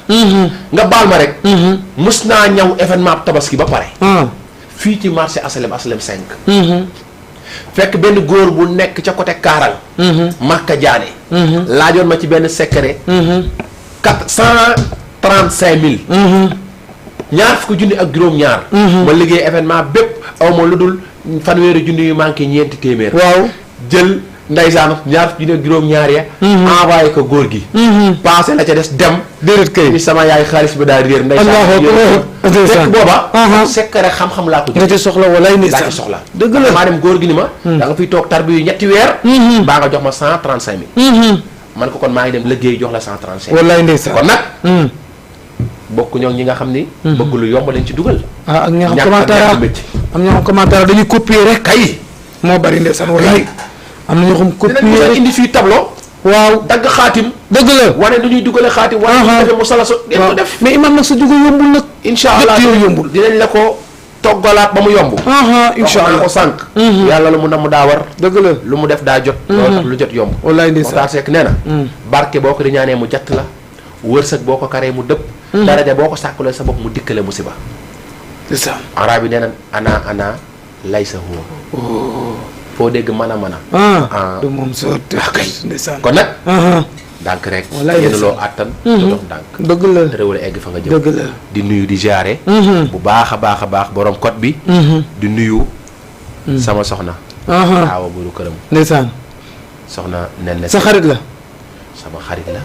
nga baal ma rek mus naa ñëw événement tabaski ba pare fii ci marché aslem 5 fekk benn góor bu nekk ca côté Kaaral Makka Jaane laajoon ma ci benn secret 435 000 ñaar fukki junni ak juróom-ñaar ma liggéey événement bépp aw ma lu dul fanweeri junni yu manqué ñeenti téeméer waaw jël ndeysaan ñaar junni ak juróom-ñaar ya envoyé ko góor gi passé la ca des dem déedéet kay ni sama yaay xaalis bi daal réer ndeysaan booba secret xam-xam laa ko nga ci soxla walaay laa ndeysaan ci soxla dëgg la maa dem góor gi ni ma da nga fiy toog tarbi yu ñetti weer baa nga jox ma 135 000 man ko kon maa ngi dem liggéey jox la 135 walaay ndeysaan kon nag bokk ñoo ñi nga xam ni bëgg lu yomb lañ ci dugal ak ñoo xam ñàkk commentaire métier am ñoo xam commentaire dañuy copier rek kay moo bari ndeysaan walaay am na ñoo xam dinañ copier mos a rek indi fii tableau waaw dagg xaatim dëgg la wane nu ñuy dugale xaatim wane nu ñuy defee mu sala so den ko def mais imam nag sa jóge yombul nag incha allah yow yombul dinañ la ko toggalaat ba mu yomb incha allah ko sànq yàlla lu mu namm daa war dëgg la lu mu def daa jot loolu tax lu jot yomb walaay ndeysaan Moxtaar Seck nee na barke boo ko di ñaanee mu jatt la wërsëg boo ko karee mu dëpp daraja boo ko sàkkulee sa bopp mu dikkale musiba ndeysaan arab yi nee na ana lay sa huwa foo dégg mën a du moom sa kay ndeysaan kon nag ndànk rek Walaay yéen loo àttan te dox ndànk dëgg la te réew la egg fa nga jëm dëgg la di nuyu di jaare bu baax a baax borom code bi di nuyu sama soxna aawa buru këram ndeysaan soxna nen ne sa xarit la sama xarit la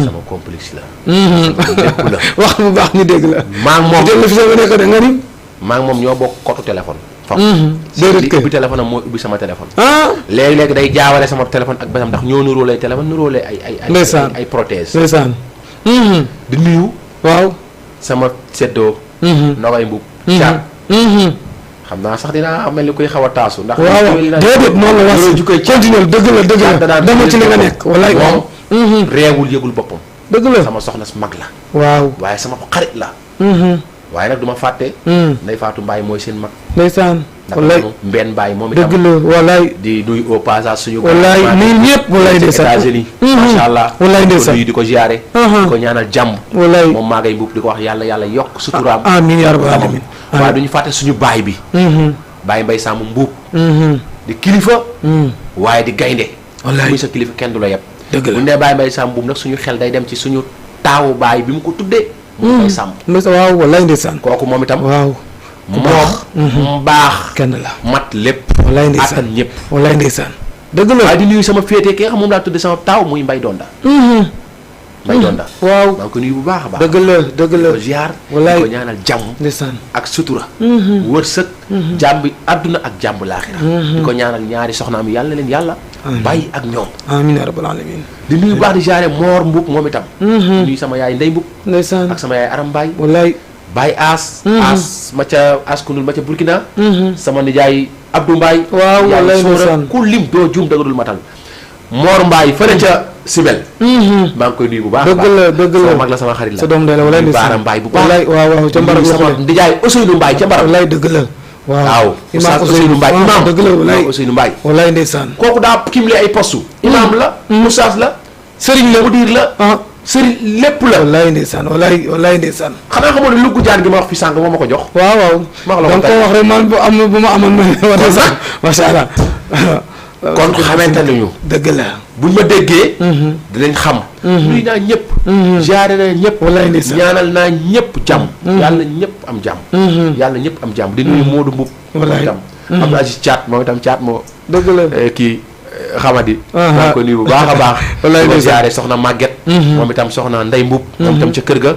sama complice la lépp la wax bu baax ñu dégg la maa ngi moom jël la fi sama nekk de nga ni maa ngi moom ñoo bokk kotu téléphone déedéet li kay ubbi téléphone am mooy ubbi sama téléphone léegi-léegi day jaawale sama téléphone ak basam ndax ñoo nuróolee téléphone nuróolee ndeysaan ay prothèse ndeysaan di nuyu waaw sama seddoo nogay mbub caat xam naa sax dinaa mel ni koy xaw a taasu ndax waaw déedéet noonu la wax jukoy continuer dëgg la dama ci li nga nekk walaay moom reewul yëgul boppam dëgg la sama soxna su mag la waaw waaye sama xarit la waaye nag du ma fàtte Ndey Faatu Mbaay mooy seen mag ndeysaan walaay ndax mbenn Mbaay moom dëgg itam la walaay di nuyu au passage suñu walaay nii ñëpp walaay ndeysaan États-Unis macha allah walaay di ko ndeysaan nuyu di ko ziyaare di ko ñaanal jàmm walaay moom maa ngay mbubb di ko wax yàlla yokk suturaam amiin yaa rabbal aalamiin waaye duñu fàtte suñu baay bi Baay Mbay Sàmb mbuub di kilifa waaye di gaynde walaay muy sa kilifa kenn du la yeb dëgg la bu ñu nee Baay Mbay Sàmb mbuub nag suñu xel day dem ci suñu taawu baay bi mu ko tuddee mu Mbay Sàmb waaw walaay ndeysaan kooku moom itam waaw mu baax kenn la mat lépp walaay ndeysaan attan ñëpp walaay ndeysaan dëgg la waaye di nuyu sama féete ki nga xam moom laa tudde sama taaw muy Mbay Donda Mbay Donda waaw maa ngi ko nuyu bu baax a baax dëgg la dëgg la ko ziar walaay di ko ñaanal jàmm ndeysaan ak sutura wërsëg jàmm àdduna ak jàmm laaxira di ko ñaanal ñaari soxnaam yàlla leen yàlla bàyyi ak ñoom amiin yaa rabbal aalamiin di nuyu baax di jaare Moor Mbub moom itam nuyu sama yaay Ndey Mbub ndeysaan ak sama yaay Aram Mbaay walaay Baay As ma ca As Kundul ma ca Burkina sama nijaay Abdou Mbaay waaw walaay ndeysaan ku lim doo juum da nga dul matal Moor Mbaay fële ca Sibel maa ngi koy nuyu bu baax dëgg la dëgg la sama mag la sama xarit la sa doom day la walaay ndeysaan Baara Mbaay bu baax walaay waaw ca mbarab la sama nijaay Ousseynou Mbaay ca mbarab walaay dëgg la waaw imaam Ousseynou Mbaay imaam dëgg la walaay Ousseynou Mbaay walaay ndeysaan kooku daa kimle ay postu imaam la oustaz la sëriñ la mudir la sëriñ lépp la walaay ndeysaan walaay ndeysaan xanaa xamoo ne luggu jaan gi ma wax fi sànq moo ma ko jox waaw ma wax la donc ko wax rek man bu am bu ma amoon ma wala sax macha allah kon xamante nañu dëgg la buñ ma déggee dinañ xam nuyu naa ñëpp jaare naa ñëpp walaay ndeysaan ñaanal naa ñëpp jàmm yàlla ñëpp am jàmm yàlla ñëpp am jàmm di nuyu Moodu Mbub walaay itam Abdou Aziz Thiat moom itam Thiat moo dëgg la kii xamadi maa ko nuyu bu baax a baax walaay di ko jaare soxna Maguette moom itam soxna Ndey Mbub moom itam ca kër ga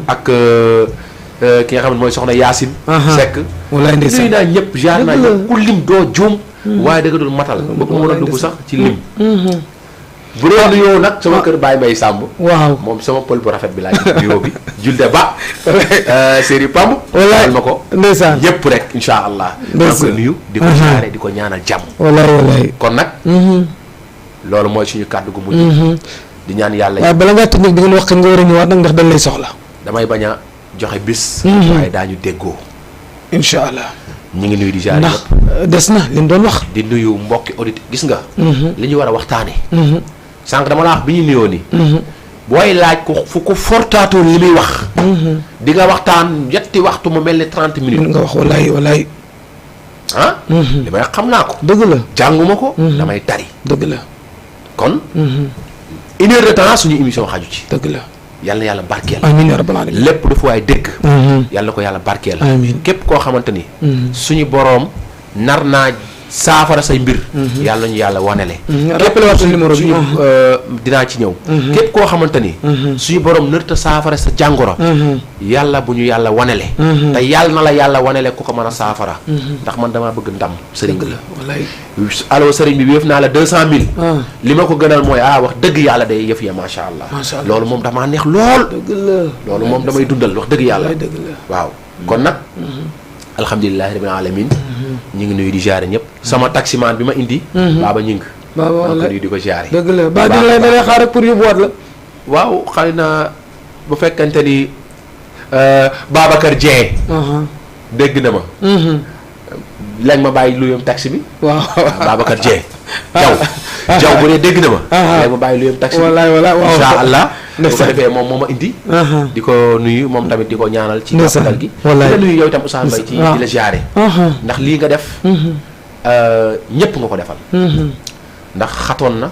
ak ki nga xam ne mooy soxna Yacine Seck walaay ndeysaan nuyu naa ñëpp jaar naa ñëpp ku lim doo juum waaye da nga dul matal bëgg ma mën a dugg sax ci lim bu doon nuyoo nag sama kër Baay Mbay Sàmb waaw moom sama pël bu rafet bi laa nuyoo bi julde ba série Pamb walaay ma ko ndeysaan ñëpp rek insha allah maa ko nuyu di ko jaare di ko ñaanal jàmm walaay kon nag loolu mooy suñu kàddu gu mujj di ñaan yàlla waaye bala ngaa tëj nag di ngeen wax kañ nga war a ñëwaat nag ndax dañ lay soxla damay bañ a joxe bis waaye daañu déggoo incha allah ñu ngi nuyu di jaare ndax des na li mu doon wax di nuyu mbokki audit gis nga li ñu war a waxtaane sànq dama la wax bi ñu nuyoo ni booy laaj ko fu ko fortaatoon li muy wax di nga waxtaan yetti waxtu mu mel ni 30 minutes nga wax walaay li may xam naa ko dëgg la jànguma ko damay tari dëgg la kon une heure de temps suñu émission xaju ci dëgg la yàlla na yàlla barkeel amiin yaa rabbal aalamiin lépp du fa waay dégg yàlla na ko yàlla barkeel amiin képp koo xamante ni suñu boroom nar naa saafara say mbir. yàlla ñu yàlla wanele. rappelé waat numéro bi. dinaa ci ñëw. képp koo xamante ni. suñu borom nërta saafara sa jàngoro. yàlla bu ñu yàlla wanele. te yàlla na la yàlla wanele ku ko mën a saafara. ndax man damaa bëgg ndam sëriñ bi. wallaay allo sëriñ bi wéef naa la 200000. li ma ko gënal mooy wax dëgg yàlla day yëf ya macha allah. loolu moom damaa neex lool. dëgg la loolu moom damay dundal wax dëgg yàlla. dëgg la waaw kon nag. alhamdulilahi rabbil alamin ñu ngi nuyu di jaare ñëpp. sama taximaan bi ma indi. baaba ñing. baaba wallaay nuyu di ko jaare. dëgg la ba dina lay dalay xaar rek pour yóbbuwaat la. waaw xëy na bu fekkente ni Babacar Dieng. dégg na ma. lañ ma bàyyi luyam taxi bi. waaw Babacar Dieng. jaw bu dee dégg na ma. lañ ma bàyyi luyam taxi bi. wallaay wallaay waaw incha allah. bu ko defee moom moo ma indi. di ko nuyu moom tamit di ko ñaanal. ci jàppandal gi. wallaay di la nuyu yow itam Oustaz Mbaye ci di la jaare. ndax lii nga def. ñëpp nga ko defal. ndax xatoon na.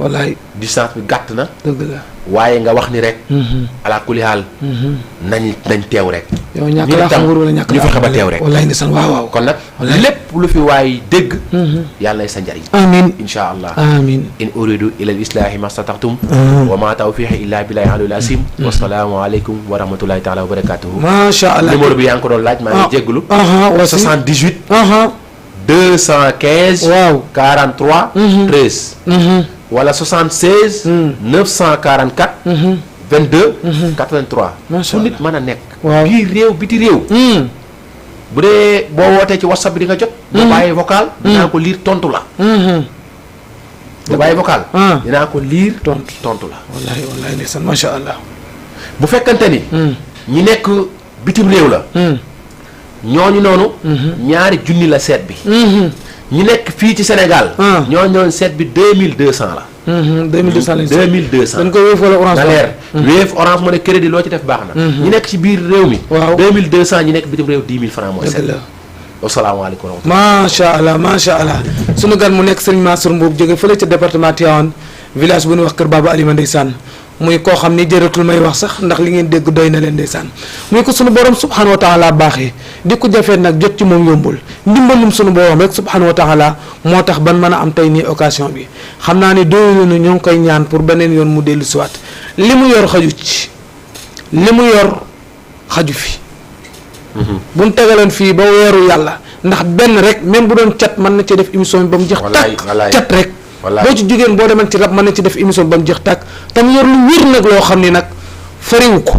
wallaay distance bi gàtt na. dëgg la waaye nga wax ni rek. ala kulli haal. nañ teew rek. yow ñàkk laa xam wala ñàkk ñu fexe ba teew rek. wallaay ndeysaan waaw waaw. kon nag lépp lu fi waay dégg. yàlla nay sa njariñ. amiin incha allah. amiin in uridu ila al-islaahi ma stataxtum. wa ma tawfiqi illa billahi aliyul azim. wasalaamu aleykum wa rahmatullahi taala wa barakatuhu. macha allah numéro bi yaa ngi ko doon laaj maa ngi jégalu. 78. 215. waaw 43. 13. wala 76. 944. 22. 83. macha fu nit mën a nekk. waaw biir réew biti réew. bu dee boo wootee ci whatsapp bi di nga jot. boo bàyyee vocal. dinaa ko liir tontu la. boo bàyyee vocal. dinaa ko liir tontu la. wallahi wallahi ndeysaan macha allah. bu fekkante ni. ñi nekk bitim réew la. ñooñu noonu. ñaari junni la seet bi. ñi nekk fii ci Sénégal. ñooñu noonu seet bi 2200 la. 2200 lañ 2200 dañ ko wéef wala orange. na leer wéef orange moo ne crédit loo ci def baax na. ñi nekk ci biir réew mi. waaw 2200 ñi nekk bitim réew 10 000 francs mooy seet. dëgg la asalaamaaleykum wa rahmatulah. macha allah macha allah sunu gan mu nekk Serigne Mansour Mboup jóge fële ca département Tivaouane village bu ñuy wax Kër Baba Alima ndeysaan muy koo xam ni jëratul may wax sax ndax li ngeen dégg doy na leen ndeysaan muy ko sunu borom subhanahu wa taala baaxee di ko jafee nag jot ci moom yombul ndimbalum sunu borom rek subhanahu wa taala moo tax ban mën a am tey nii occasion bi xam naa ni doylu na ñoo ngi koy ñaan pour beneen yoon mu dellu siwaat li mu yor xaju ci li mu yor xaju fi bu ñu tegaloon fii ba weeru yàlla ndax benn rek même bu doon cat mën na ci def émission bi ba mu jeex tàkk cat rek boo ci jógeen boo demee ci rab mën na ci def émission ba mu jeex tàkk tam yor lu wér nag loo xam ni nag fariwu ko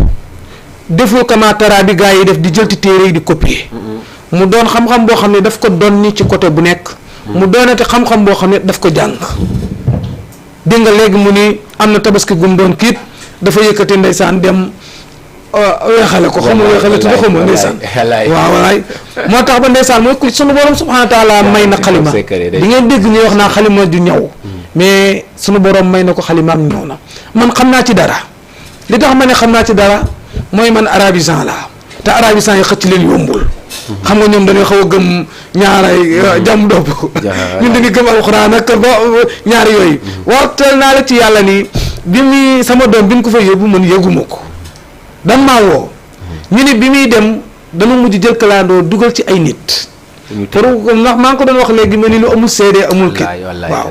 defoo kamaatara bi gars yi def di jël ci téere yi di copier mu doon xam-xam boo xam ne daf ko doon ni ci côté bu nekk mu doonate xam-xam boo xam ne daf ko jàng dégg nga léegi mu ni am na tabaski gum doon kiit dafa yëkkati ndeysaan dem weexale ko xamul weexale te xamul ndeysaan waaw walaay moo tax ba ndeysaan mooy ku sunu borom subhanahu wa taala may na xalima di ngeen dégg ñuy wax naa xalima ju ñaw mais sunu borom may na ko xalimaam ñëw na man xam naa ci dara li tax ma ne xam naa ci dara mooy man arabisant la te arabisant yi xëcc leen yombul xam nga ñoom dañuy xaw a gëm ñaaray jàmm dopp ñun dañuy gëm alxuraan ak ba ñaari yooyu waxtal naa la ci yàlla ni bi muy sama doom bi ñu ko fa yóbbu man yëguma ko dan maa woo ñu ne bi muy dem dama mujj jël kalandoo dugal ci ay nit pour ndax maa ngi ko doon wax léegi ma ni lu amul seede amul kii waaw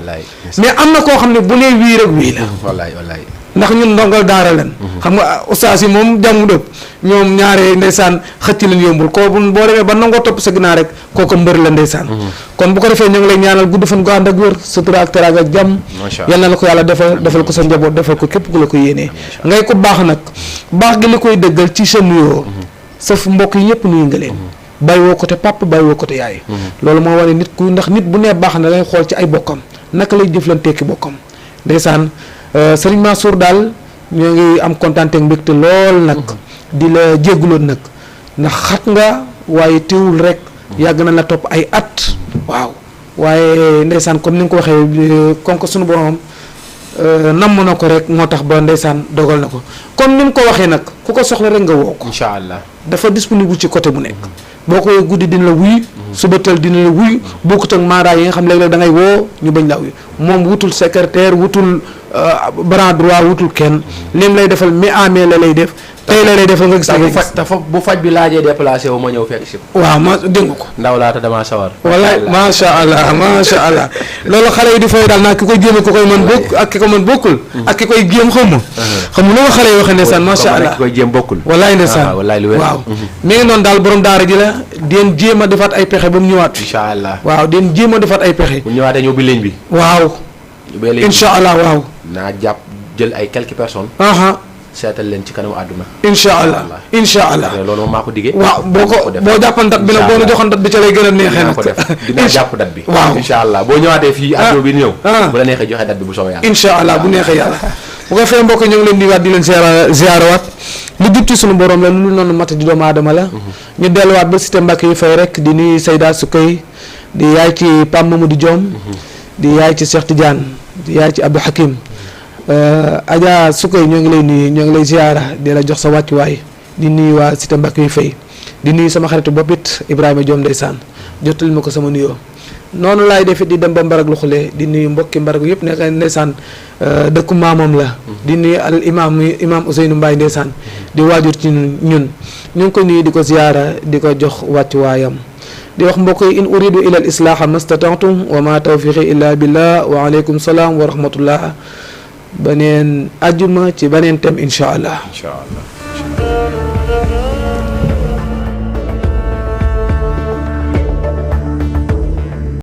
mais am na koo xam ne bu nee wii rek wii la wallaay ndax ñun ndongal daara leen xam nga ustaas yi moom jàngu dëpp ñoom ñaare ndeysaan xëcc leen yombul koo boo demee ba nangoo topp sa ginnaaw rek kooku mbër la ndeysaan kon bu ko defee ñu ngi lay ñaanal gudd fan gu ànd ak wér sutura ak teraanga ak jàmm yal na la ko yàlla defal ko sa njaboot defal ko képp ku la ko yéenee ngay ko baax nag baax gi li koy dëggal ci sa nuyoo sa mbokk yi ñëpp nuyu nga leen bàyyi woo côté papa bàyyi woo côté yaay loolu moo wane nit ku ndax nit bu nee baax na lay xool ci ay bokkam naka lay jëflanteeki bokkam ndeysaan Serigne Mansour daal ñoo ngi am kontaante ak mbégte lool nag di la jéggaloon nag ndax xat nga waaye teewul rek yàgg na la topp ay at waaw waaye ndeysaan comme ni nga ko waxee comme que sunu borom namm na ko rek moo tax ba ndeysaan dogal na ko comme ni mu ko waxee nag ku ko soxla rek nga woo ko incha allah dafa disponible ci côté bu nekk boo ko guddi dina la wuy subatal dina la wuy bokkut ak maaraay yi nga xam léeg-léeg da ngay woo ñu bañ la wuy moom wutul secrétaire wutul bras droit wutul kenn lim lay defal mi amee la lay def tey la lay defal nga gis te bu faj bi laajee déplacé wu ma ñëw fekk si. waaw ma dégg nga ko. ndaw laa te damaa sawar. wallaay macha allah loolu xale yi di fay daal naa ki koy jéem ko koy mën bokk ak ki ko mën bokkul. ak ki koy jéem xam nga lu xale yi waxee ndeysaan macha allah ki koy jéem bokkul. wallaay ndeysaan waaw. mi ngi noonu daal borom daara ji la den jéem a defaat ay pexe ba mu ñëwaat. incha allah waaw den jéem a defaat ay pexe. bu ñëwaatee ñëw bi ligne bi. waaw. incha allah waaw. naa jàpp jël ay quelques personnes. seetal leen ci kanamu àdduna. incha allah loolu moom maa ko diggee. waaw boo jàppoon dat bi nag boo nu joxoon dat bi ca lay gën a neexee nag. dinaa jàpp dat bi. waaw incha allah boo ñëwaatee fii àdduna bi ñëw. bu la neexee joxe dat bi bu soobee yàlla. incha allah bu neexee yàlla. bu ko fee mbokk ñoo ngi leen di waat di leen ziarawaat lu jub ci sunu borom la lu noonu mat di doomu aadama la. ñu delluwaat ba cité Mbacke yu fay rek di nuyu Seyda Sukay di yaay ci Pam Mamadou Diom. di yaay ci Cheikh Tidiane di yaay ci Abdou Hakim. Adja Sukay ñoo ngi lay nuyu ñoo ngi lay ziara di la jox sa wàccuwaay di nuyu waa cité Mbacke yu fay di nuyu sama xaritu bopp it Ibrahima Diom ndeysaan jottali ma ko sama nuyoo noonu laay defit di dem ba Mbarag lu xulee di nuyu mbokki Mbarag yëpp nekk ndeysaan dëkku maamam la di nuyu al imam Ousseynou Mbaye ndeysaan di waajur ci ñun ñu ngi ko nuyu di ko ziara di ko jox wàccuwaayam di wax mbokk yi in uridu ila al islaaha mastata'tum wa ma tawfiqi illa billah wa aleykum salaam wa rahmatullah beneen ajjuma ci beneen thème incha allah.